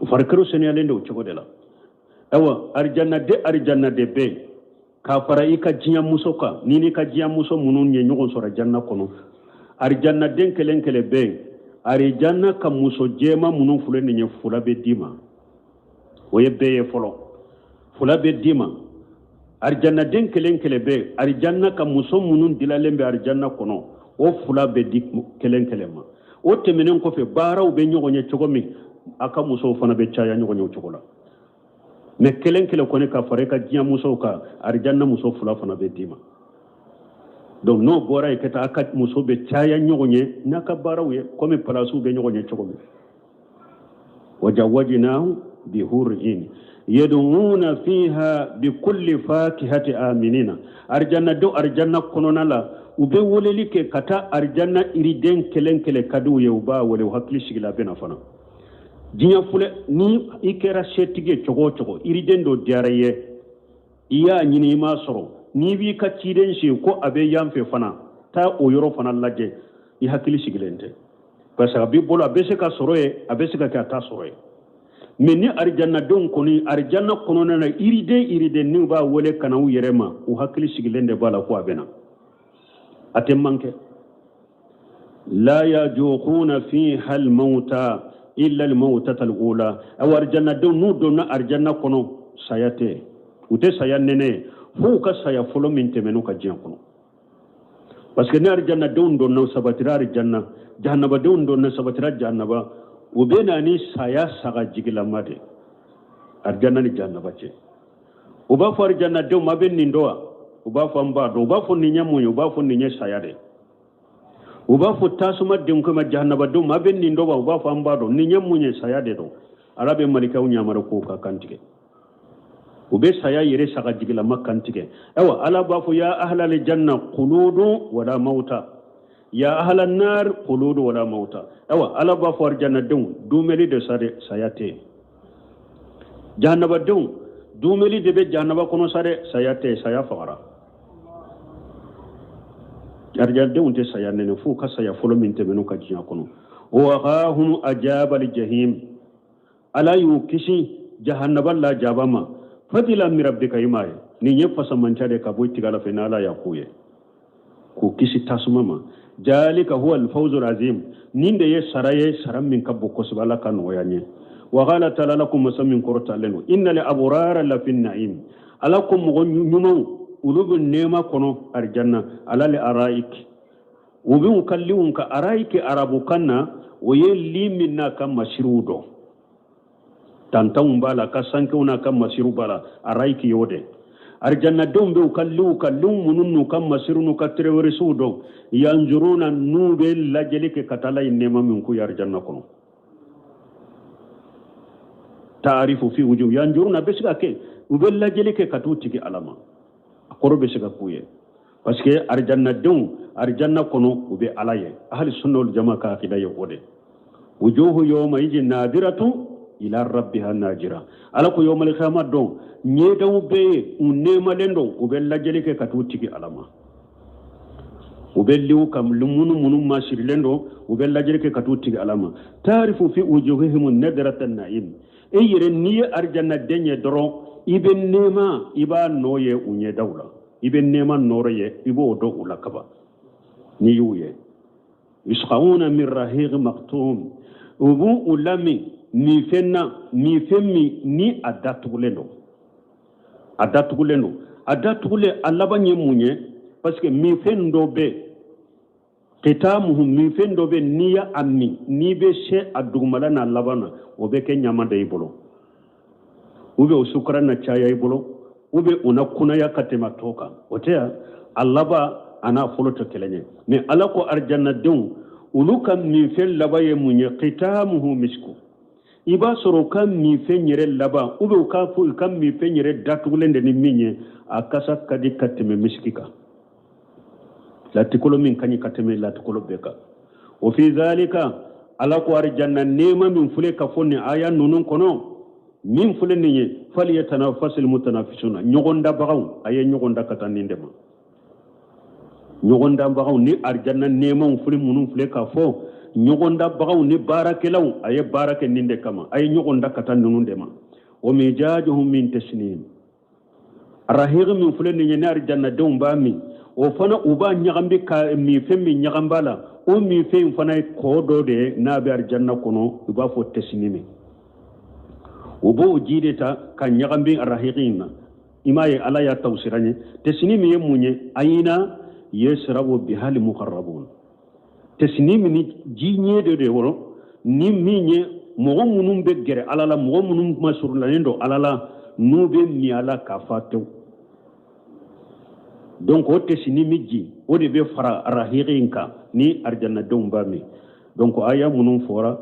u farikolo sɛnɛyalen de o cogo de la. Ewa arijanna de, arijanna de bɛ yen k'a fara i ka diɲɛ muso kan, ni n'i ka diɲɛ muso minnu ye ɲɔgɔn sɔrɔ janna kɔnɔ, arijanna den kelen kelen bɛ yen. Arijanna ka muso jɛma minnu filɛ nin ye, fula bɛ d'i ma, o ye bɛɛ ye fɔlɔ, fula bɛ d'i ma. Arijanna den kelen kelen bɛ yen, arijanna ka muso minnu dilalen bɛ arijanna kɔnɔ, o fula bɛ di kelen kelen ma. O tɛmɛnen kɔfɛ, baaraw bɛ ɲɔgɔn ye cogo min, a ka musow fana bɛ caya ɲɔgɔn ye o cogo la. Mais kelen kelen kɔni, ka fara i ka diɲɛ musow kan, arijanna muso fila fana bɛ d'i ma. Donc n'o bɔra yen ka taa, a ka muso bɛ caya ɲɔgɔn ye n'a ka baaraw ye, komi palasiw bɛ ɲɔgɔn ye cogo min. Wajawajnahu bihurin yad'una fiha bikulli fakihati aminina. Arijanna don, arijanna kɔnɔna la, u bɛ weleli kɛ ka taa arijanna iriden kelen kelen ka di u ye, u b'a wele, u hakili sigila, a bɛ na fana. Diɲɛ filɛ, ni i kɛra setigi ye cogo o cogo, iriden dɔ diyara i ye, i y'a ɲini, i m'a sɔrɔ, n'i b'i ka ciden sigi ko a bɛ yan fɛ fana, taa o yɔrɔ fana lajɛ, i hakili sigilen tɛ, parce que a b'i bolo, a bɛ se ka sɔrɔ yen, a bɛ se ka kɛ a t'a sɔrɔ yen. Mais ni arijannadenw kɔni, arijanna kɔnɔna na, iriden iriden n'u b'a wele ka na u yɛrɛ ma, u hakili sigilen de b'a la ko a bɛ na, a tɛ manquer. La yajuquna fiha almauta illa almautata alula. Awa arijannadenw n'u donna arijanna kɔnɔ, saya tɛ, u tɛ saya nɛnɛ fo u ka saya fɔlɔ min tɛmɛn'u ka diɲɛ kɔnɔ. Parce que ni arijannadenw donna, sabatira arijanna, jahannabadenw donna, sabatira jahannaba, u bɛ na ni saya saga jigilama de arijanna ni jahannaba cɛ. U b'a fɔ arijannadenw ma, a bɛ nin dɔn wa? U b'a fɔ an b'a dɔn. U b'a fɔ nin ye mun ye? U b'a fɔ nin ye saya de. U b'a fɔ tasuma denw ma, jahannabadenw ma, a bɛ nin dɔn wa? U b'a fɔ an b'a dɔn. Nin ye mun ye? Saya de don. Ala bɛ malikaw yamaru k'o ka kantigɛ, u bɛ saya yɛrɛ saga jigilama kantigɛ. Ayiwa, Ala b'a fɔ: ya ahlal janna khuludu wala mauta, ya ahlan nar khuludu wala mauta. Ayiwa, Ala b'a fɔ arijannadenw, dumeli de sa dɛ, saya tɛ yen. Jahannabadenw, dumeli de bɛ jahannaba kɔnɔ sa dɛ, saya tɛ yen, saya fagara. Arijannadenw tɛ saya nɛnɛ f'u ka saya fɔlɔ min tɛmɛn'u ka diɲɛ kɔnɔ. Waqahum ajabal jahim, Ala y'u kisi jahannaba lajaba ma. Fadila min rabbika, i m'a ye, nin ye fasamanca de ka bɔ i tiga la fɛ, n'Ala y'a k'u ye k'u kisi tasuma ma. Jalika huwa alfawzul azim, nin de ye sara ye, sara min ka bon kosɛbɛ, Ala ka nɔgɔya ɲɛ. Wa qala taala, Ala ko, masa min kɔrɔtalen don, inna li abrara la fi na'im. Ala ko mɔgɔ ɲumanw, olu bɛ nɛɛma kɔnɔ arijanna. Ala li araik, u bɛ u ka liw ka araiki, arabukan na, o ye li min n'a ka masiriw dɔn, tantanw b'a la, ka sankew n'a ka masiriw b'a la, araiki y'o de. Arijannadenw bɛ u ka liw ka liw minnu n'u ka masiriw n'u ka terewɛrɛsiw dɔn, yanzuruna, n'u bɛ lajɛli kɛ ka taa Ala ye nɛɛma min k'u ye arijanna kɔnɔ. Taarifu fi wujuh yanzuruna, bɛ se ka kɛ u bɛ lajɛli kɛ ka t'u tigi Ala ma, a kɔrɔ bɛ se ka k'u ye, parce que arijannadenw arijanna kɔnɔ, u bɛ Ala ye. Ahli sunna wal jama ka akida ye o de. Wujuhu yawma idin nadiratu ila rabbiha najira. Ala ko yawmal qiyamah don, ɲɛdaw bɛ yen, u nɛɛmalen don, u bɛ lajɛli kɛ ka t'u tigi Ala ma. U bɛ liw ka minnu minnu masirilen don, u bɛ lajɛli kɛ ka t'u tigi Ala ma. Taarifu fi wujuhihim nadrata na'im, e yɛrɛ n'i ye arijanna den ye dɔrɔn, i bɛ nɛɛma, i b'a nɔ ye u ɲɛdaw la. I bɛ nɛɛma nɔɔrɔ ye, i b'o dɔn u la kaban n'i y'u ye. Yusqawna min rahiqin maktum, u b'u u lamin minfɛn na, minfɛn min ni a datugulen don, a datugulen don, a datugulen. A laban ye mun ye? Parce que minfɛn dɔ bɛ kitamuhu, minfɛn dɔ bɛ, n'i y'a min, n'i bɛ se a dugumala n'a laban na, o bɛ kɛ ɲama da i bolo, ou bien o sukara na caya i bolo, ou bien o na kunaya ka tɛmɛ a tɔ kan. O tɛ yan, a laban a n'a fɔlɔ tɛ kelen ye. Mais Ala ko arijannadenw, olu ka minfɛn laban ye mun ye? Kitamuhu misku. I b'a sɔrɔ u ka minfɛn yɛrɛ laban, ou bien u ka fɔ u ka minfɛn yɛrɛ datugulen de ni min ye, a kasa ka di ka tɛmɛ misiki kan, latikolo min ka ɲi ka tɛmɛ latikolo bɛɛ kan. O fi zalika, Ala ko arijanna nɛɛma min filɛ ka fɔ nin aya ninnu kɔnɔ, min filɛ nin ye, falyatanafasil mutanafisuna, ɲɔgɔn dabagaw, a ye ɲɔgɔn da ka taa nin de ma. Ɲɔgɔn dabagaw ni arijanna nɛɛmaw filɛ minnu filɛ ka fɔ, ɲɔgɔn dabagaw ni baarakɛlaw, a ye baara kɛ nin de kama, a ye ɲɔgɔn da ka taa ninnu de ma. O mijajuhum min tasnim, rahiq min filɛ nin ye, ni arijannadenw b'a min, o fana u b'a ɲagambi ka minfɛn min ɲagamba la, o minfɛn in fana ye kɔ dɔ de ye n'a bɛ arijanna kɔnɔ, u b'a fɔ tasnimi. U b'o ji de ta ka ɲagambi rahiq in na. I m'a ye, Ala y'a tawsira ye. Tasnimi ye mun ye? Ayina yasrabu bihal muqarrabun. Tasnimi ni ji ɲɛ de de wɔrɔ ni min ye, mɔgɔ minnu bɛ gɛrɛ Ala la, mɔgɔ minnu masurulalen don Ala la, n'u bɛ min a la k'a fa tewu. Donc o tasnimi ji, o de bɛ fara rahiqi in kan ni arijannadenw b'a min. Donc aya minnu fɔra,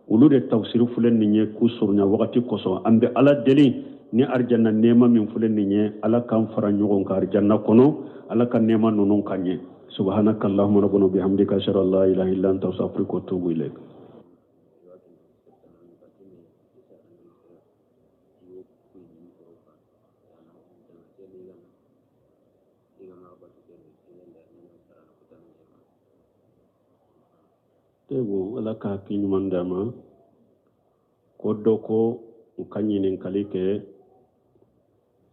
olu de tafsiri filɛ nin ye k'u surunya wagati kosɔn. An bɛ Ala deli ni arijanna nɛɛma min filɛ nin ye, Ala k'an fara ɲɔgɔn kan arijanna kɔnɔ, Ala ka nɛɛma ninnu ka ɲɛ. Subhanaka allahumma rabbana bihamdika, ashhadu an la ilaha illa anta, astaghfiruka wa atubu ilayk. Bon, Ala ka hakili ɲuman d'a ma. Ko dɔ ko u ka ɲininkali kɛ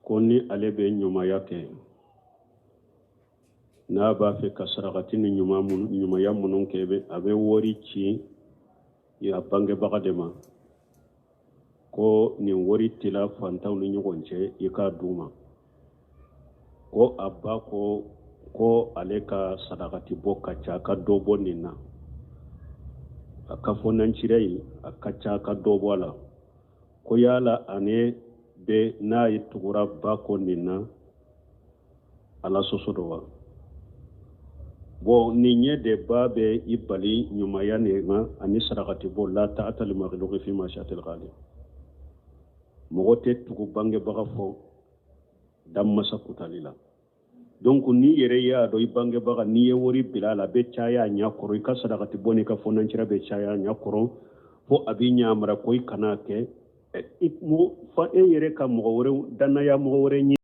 ko ni ale bɛ ɲumanya kɛ, n'a b'a fɛ ka sarakati ni ɲumanya minnu kɛ, a bɛ wari ci a bangebaga de ma, ko nin wari tila fantanw ni ɲɔgɔn cɛ, i k'a d'u ma. Ko a ba ko ko ale ka sarakati bɔ ka ca, ka dɔ bɔ nin na, a ka fɔ nancira ye, a ka ca, ka dɔ bɔ a la. Ko yala ane bɛ n'a ye tugura ba kɔ nin na, Ala sɔsɔ dɔ wa? Bon, nin ye de ba bɛ i bali ɲumanya nin ma ani sarakati bɔ. La ta'ata li makhluqi fi ma'siyatil khaliq. Mɔgɔ tɛ tugu bangebaga fɔ danmasa kutali la. Donc n'i yɛrɛ y'a dɔn i bangebaga, n'i ye wari bila a la, a bɛ caya a ɲɛ kɔrɔ, i ka sarakati bɔ n'i ka fɔnancira bɛ caya a ɲɛ kɔrɔ, fo a b'i ɲamara ko i kana kɛ fa e yɛrɛ ka mɔgɔ wɛrɛ dannaya mɔgɔ wɛrɛ ɲini.